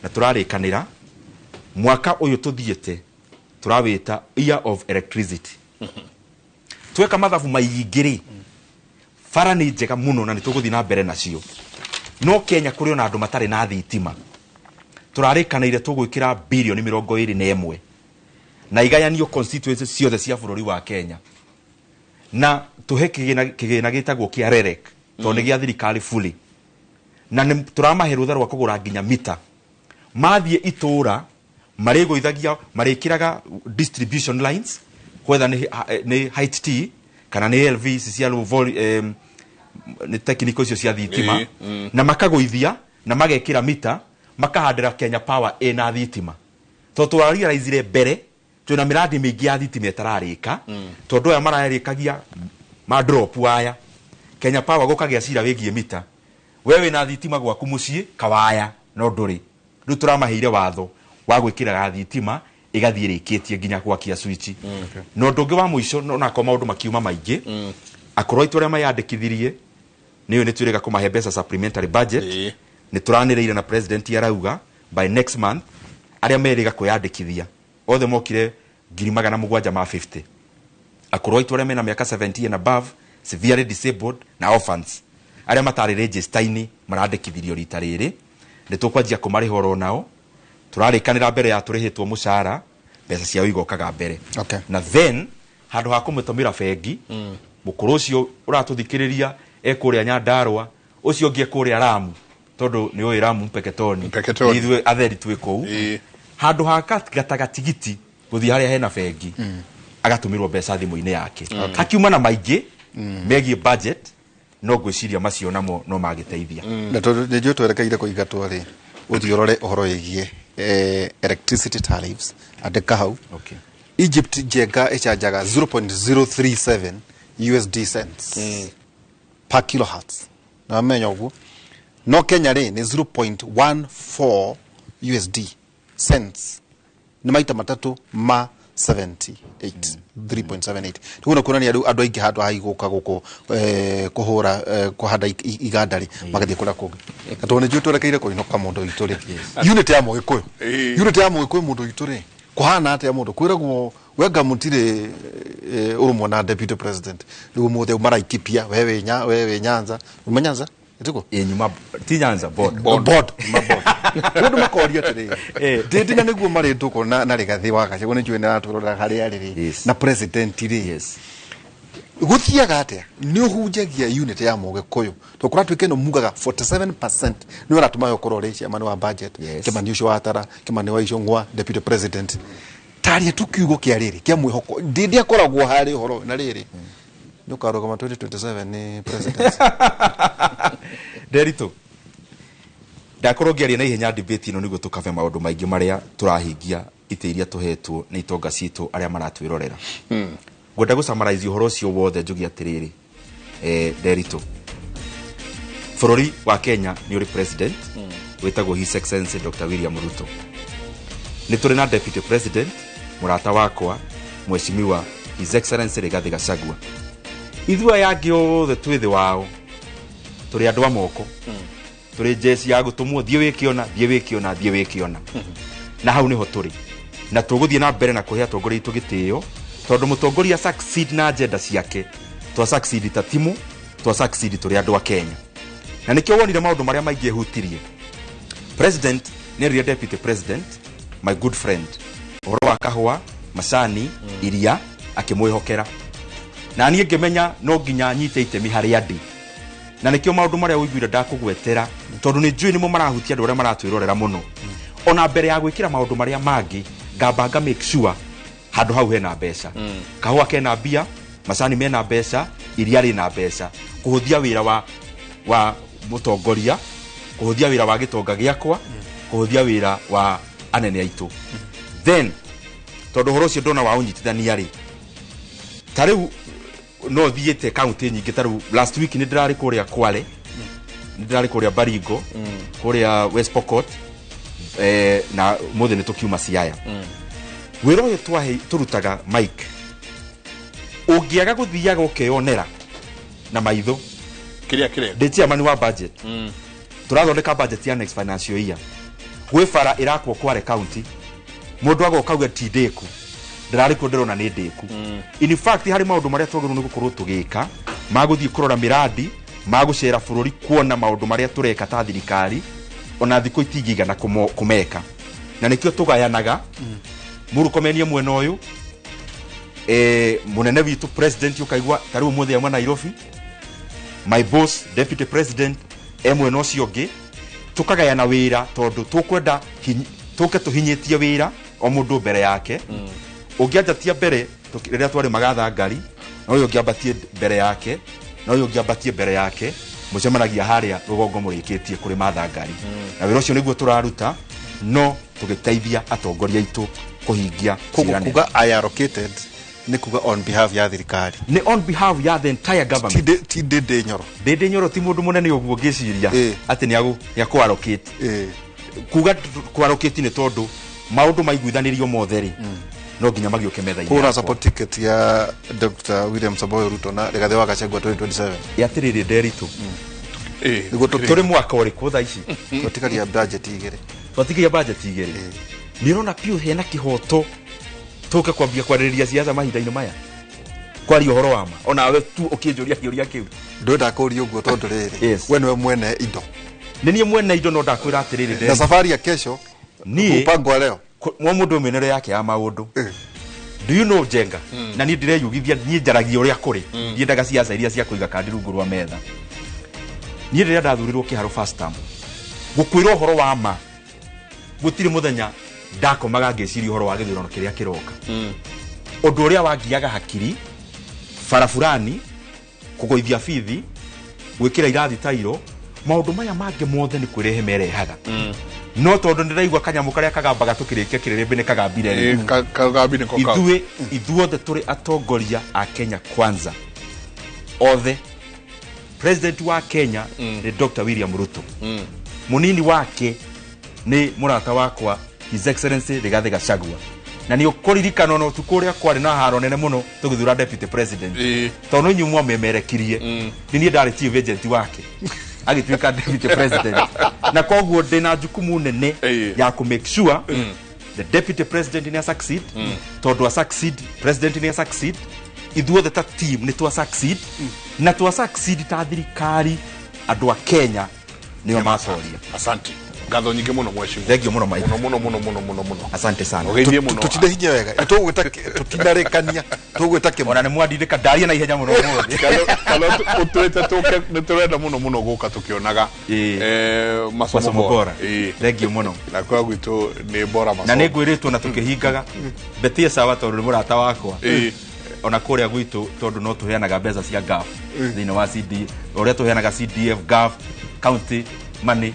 na tũrarĩkanĩra mwaka ũyũ tũthiĩte tũrawĩta year of electricity. Tweka mathabu maingĩ rĩ, bara nĩ njega mũno na nĩ tũgũthiĩ na mbere nacio, no Kenya kũrĩ ona andũ matarĩ na thitima. Tũrarĩkanĩire tũgwĩkĩra bilioni 21 na igayanio constituencies ciothe cia bũrũri wa Kenya, na tũhe kĩgĩna gĩtagwo kĩa REREC, tondũ nĩ gĩa thirikari fully, na nĩ tũramahe rũtha rwa kũgũra nginya mita. Mathiĩ itũra marĩgũithagia, marĩkĩraga distribution lines, whether nĩ height T kana nĩ LV ici cia low nĩ technical icio cia thitima. Na makagũithia na magekĩra mita, makahandĩra Kenya Power ĩna thitima, tondũ tũrarealizire mbere twĩna mĩradi mĩingĩ ya thitima ĩtararĩka, tondũ aya mararĩkagia ma drop aya Kenya Power gũkagĩa cira wĩgiĩ mita. We wĩna thitima gwaku mũciĩ kawaya no ndũrĩ. Rĩu tũramaheire watho wa gwĩkĩraga thitima ĩgathiĩ ĩrĩkĩtie nginya gwakia switch. Na ũndũ ũngĩ wa mũico, onakorwo maũndũ makiuma maingĩ, akũrũ aitũ arĩa mayandĩkithirie nĩyo nĩ twĩrĩga kũmahe mbeca supplementary budget. Nĩ tũranĩrĩire na president arauga by next month arĩa merĩga kwĩyandĩkithia othe mokire 750,000, akũrũ aitũ arĩa mena mĩaka 70 and above, severely disabled na orphans arĩa matarĩ register-inĩ marandĩkithirio rita rĩrĩ, nĩ tũkwanjia kũmarĩha oro nao. Tũrarĩkanĩra mbere ya tũrĩhĩtwo mũcara, mbeca ciao igokaga mbere. Na then handũ ha kũmũtũmĩra bengi, mũkũrũ ũcio ũratũthikĩrĩria e kũrĩa Nyandarũa, ũcio ũngĩ e kũrĩa Ramu, tondũ nĩ ũĩ Ramu Mpeketoni, Mpeketoni. Ithuĩ atheri twĩ kũu, handũ ha gataga tigiti gũthiĩ harĩa hena bengi, agatũmĩrwo mbeca thimũ-inĩ yake. Hakiuma na maingĩ megiĩ budget, no ngwĩciria macio namo no magĩteithia. Na tondũ nĩ njũĩ twerekeire kũingatwo rĩ, ũthiĩ ũrore ũhoro wĩgiĩ electricity tariffs, andĩka hau. Egypt njenga ĩcanjaga 0.037 USD cents per kilohertz, na wamenya ũguo, no Kenya rĩ nĩ 0.14 USD cents, nĩ maita matatũ ma 78, 3.78. Rĩu kuonania rĩu andũ aingĩ handũ ha igũka gũkũ kũhũra kũhanda iganda rĩ, magathiĩ kũrĩa kũngĩ. Na tondũ nĩ njũĩ twerekeire kũinũka, mũndũ witũ rĩ, unit ya mũgĩkũyũ, unit ya mũgĩkũyũ, mũndũ witũ rĩ, kũhana atĩa? Mũndũ kwĩragwo wenga mũtirĩ ũrũmwe na deputy president rĩu ũmũthĩ auma Laikipia, we wĩ we wĩ Nyanza, uma Nyanza ĩtiguo? Ĩ, nyuma ti Nyanza, board. Board, uma board. Rĩu andũ makoria atĩrĩrĩ, ndĩndĩ na nĩguo marĩ ndũkũ na Rigathĩ wa Gachagua, nĩ njũĩ nĩ aratũrora harĩa arĩ rĩ, na president rĩ, gũthiaga atĩa? Nĩ ũhunjagia unit ya mũgĩkũyũ tondũ kũratuĩka ĩno mugaga 47% nĩ ũratũma we ũkorwo ũrĩ chairman wa budget, Kĩmani ũcio wa Tara, Kĩmani wa Icũng'wa, deputy president. Taria tu kiugo kĩa rĩrĩ kĩa mwĩhoko, ndĩndĩ akoragwo harĩ ũhoro ũyũ, na rĩrĩ nĩ ũkarũgama 2027 nĩ president? Nderitũ, ndakorwo ngĩaria na ihenya debate ĩno nĩguo tũkabe maũndũ maingĩ marĩa tũrahingia itĩ iria tũhetwo nĩ itonga citũ arĩa maratwĩrorera. Ngwenda gũsummarize ũhoro ũcio wothe njuge atĩrĩrĩ, Nderitũ, bũrũri wa Kenya nĩ ũrĩ president wĩtagwo His Excellency Dr. William Ruto. Nĩ tũrĩ na deputy president, mũrata wakwa, Mheshimiwa His Excellency Rigathi Gachagua. Ithuĩ aya angĩ othe twĩ thĩ wao, tũrĩ andũ a moko, tũrĩ njeci ya gũtũmwo, thiĩ wĩke ũna, thiĩ wĩke ũna, thiĩ wĩke ũna. Na hau nĩho tũrĩ, na tũgũthiĩ na mbere na kũhe atongoria aitũ gĩtĩo, tondũ mũtongoria succeed na agenda ciake, twa succeed ta timu, twa succeed tũrĩ andũ a Kenya. Na nĩkĩo wonire maũndũ marĩa maingĩ hutirie president nĩ erire deputy president, my good friend, ũhoro wa kahũa, macani, iria, akĩmwĩhokera, na niĩ ngĩmenya no nginya nyite itemi harĩa ndĩ. Na nĩkĩo maũndũ marĩa ũiguire ndakũgwetera, tondũ nĩ njũĩ nĩmo marahutia andũ arĩa maratwĩrorera mũno. Ona mbere ya gwĩkĩra maũndũ marĩa mangĩ, ngamba nga make sure handũ hau hena mbeca, kahũa kena mbia, macani mena mbeca, iria rĩna mbeca, kũhũthia wĩra wa mũtongoria, kũhũthia wĩra wa gĩtonga gĩakwa, kũhũthia wĩra wa anene aitũ. Then tondũ ũhoro ũcio ndona wa ũnyitithania rĩ, ta rĩu no thiĩte kaunti nyingĩ, ta rĩu last week nĩ ndĩrarĩ kũrĩa Kwale, nĩ ndĩrarĩ kũrĩa Baringo, kũrĩa West Pokot, na mũthĩ nĩ tũkiuma Siaya. Wĩra ũyũ tũrutaga, Mike, ũngĩaga gũthiaga ũkeyonera na maitho kĩrĩa kĩreka. Ndĩ chairman wa budget, tũrathondeka budget ya next financial year, gwĩ bara ĩrakwo Kwale county, mũndũ agoka auge ti ndĩku, ndĩrarĩ kuo ndĩrona nĩ ndĩku. In fact, harĩ maũndũ marĩa twagĩrĩirwo nĩ gũkorwo tũgĩka, ma gũthiĩ kũrora mĩrandi, ma gũcera bũrũri kuona maũndũ marĩa tũreka ta thirikari, ona thikũ itingĩigana kũmeka. Na nĩkĩo tũgayanaga, Murkomen mwena ũyũ, mũnene witũ president ũkaigua ta rĩu ũmũthĩ auma Nairobi, my boss deputy president e mwena ũcio ũngĩ, tũkagayana wĩra tondũ tũkwenda tũke tũhinyĩtie wĩra o mũndũ mbere yake. Ũngĩanjatia mbere rĩrĩa twarĩ magathangari, na ũyũ ũngĩambatie mbere yake, na ũyũ ũngĩambatie mbere yake, mũcemanagia harĩa rũgongo mũrĩkĩtie kũrĩma thangari. Na wĩra ũcio nĩguo tũraruta, no tũgĩteithia atongoria aitũ kũhingia Koguo ciĩranĩro. Kuga I allocated Nĩ kuga on behalf ya thirikari. Nĩ on behalf ya the entire government. Ti Ndindi Nyoro. Ndindi Nyoro ti mũndũ mũnene ũguo ngĩciria atĩ nĩ akũ-allocate. Kuga kũ-allocate nĩ tondũ maũndũ maiguithanĩrio mothe rĩ, no nginya magĩũke metha-inĩ. Kũra support ticket ya Dr. William Samoei Ruto na Rigathi wa Gachagua 2027. Atĩrĩrĩ Nderitu, tũrĩ mwaka ũrĩkũ thaa ici? Twatigaria budget igĩrĩ. Twatigaria budget igĩrĩ. Nĩ ũrona piũ hena kĩhoto tũke kwambia kwarĩrĩria siasa mahinda-inĩ maya, kwaria ũhoro wa ma onawe tu ũkĩnjũria kĩũria kĩu. Ndwenda kũria ũguo tondũ rĩrĩ, we nĩwe mwene indo. Nĩ niĩ mwene indo, no ndakwĩra atĩrĩrĩ, na safari ya kesho niĩ mpango leo mwa mũndũ mĩnere yake ya maũndũ. Do you know Njenga? Na niĩ ndĩreyugithia, niĩ njaragia ũrĩa kũrĩ, ndiendaga siasa iria cia kũiga kandi rungu rwa metha. Niĩ rĩrĩa ndathurirwo kĩharo first term, gũkwĩra ũhoro wa ma, gũtirĩ mũthenya ndakomaga ngĩciria ũhoro wa gĩthurano kĩrĩa kĩroka. Ũndũ ũrĩa wangiaga hakiri, baraburani, kũgũithia bithi, gwĩkĩra irathi tairo, maũndũ maya mangĩ mothe nĩ kwĩrehe merehaga. No tondũ ndĩraigua kanyamũ karĩa kagambaga tũkĩrĩkia kĩrĩrĩmbĩ nĩ kagambire. Ithuĩ ithuothe tũrĩ atongoria a Kenya Kwanza. Othe. President wa Kenya nĩ Dr. William Ruto. Mũnini wake nĩ mũrata wakwa His Excellency Rigathi Gachagua. Na nĩ ũkũririkana ona ũtukũ ũrĩa kwarĩ na haro nene mũno tũgĩthura deputy president. Tondũ inyuĩ mwamemerekirie, nĩ niĩ ndarĩ chief agent wake. Agĩtuĩka deputy president. Na koguo ndĩna jukumu nene ya kũ make sure the deputy president nĩ succeed, tondũ a succeed, president nĩ succeed, ithuothe ta team nĩ twa succeed, na twa succeed ta thirikari andũ a Kenya nĩo matoria. Asante. Ngatho nyingĩ mũno mheshimiwa. Thank you mũno Mike. Mũno mũno mũno mũno mũno mũno. Asante sana. Ũgeithie mũno. Tutinde hinya wega. Tũgwĩta tũtinarĩkania. Tũgwĩta kĩmwe. Ona nĩ mwandindĩka ndaria na ihenya mũno ũmũthĩ. Kana ũtwĩte tũke nĩ tũrenda mũno mũno gũka tũkĩonaga masomo bora. Thank you mũno. Na kwa gwitũ nĩ bora masomo. Na nĩ ngwĩrĩtwo na tũkĩhingaga. Betie sawa tondũ nĩ mũrata wakwa. Ona kũrĩa gwitũ tondũ no tũheanaga mbeca cia GAF thĩinĩ wa CD, ũrĩa tũheanaga CDF, GAF, county money,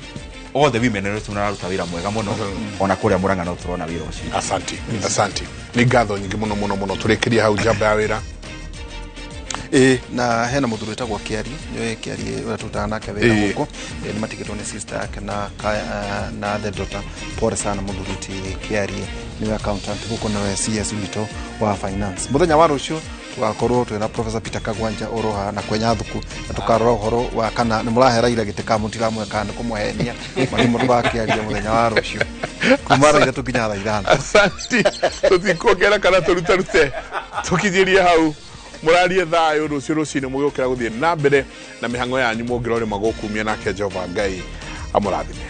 all the women rä tå wä ra mwega må no ona kå rä a må ranga no tå rona wä ra å cio. Asante, asante. Nĩ ngatho nyingĩ mũno mũno mũno. Tũrĩkĩrie hau njamba ya wĩra. Na hena mũthuri wĩtagwo Kĩari, nĩũĩ Kĩari ũrĩa tũrutaga nake wĩra gũkũ, nĩ matigĩtwo nĩ sister yake na the daughter. Pole sana mũthuri ti Kĩari, nĩwe accountant gũkũ, nĩwe CS witũ wa finance. Mũthenya wa rũciũ tugakorwo twĩna Professor Peter Kagwanja oroha na kwenya thuku, na tukarora ũhoro wa kana nĩ mũrahe Raila gĩtĩ ka mũtiramwe kana nĩ kũmũhenia marĩmũ tũgakĩaria mũthenya wa rũciũ kuma thaa 3 nginya thaa 5. Asante. Tũtikuongera kana tũrutarute, tũkinyĩrie hau. Mũrarie thayũ rũciũ rũcinĩ mũgĩũkĩra gũthiĩ na mbere na mĩhang'o yanyu mũngĩrorĩma gũkumia nake Jehova Ngai amũrathime.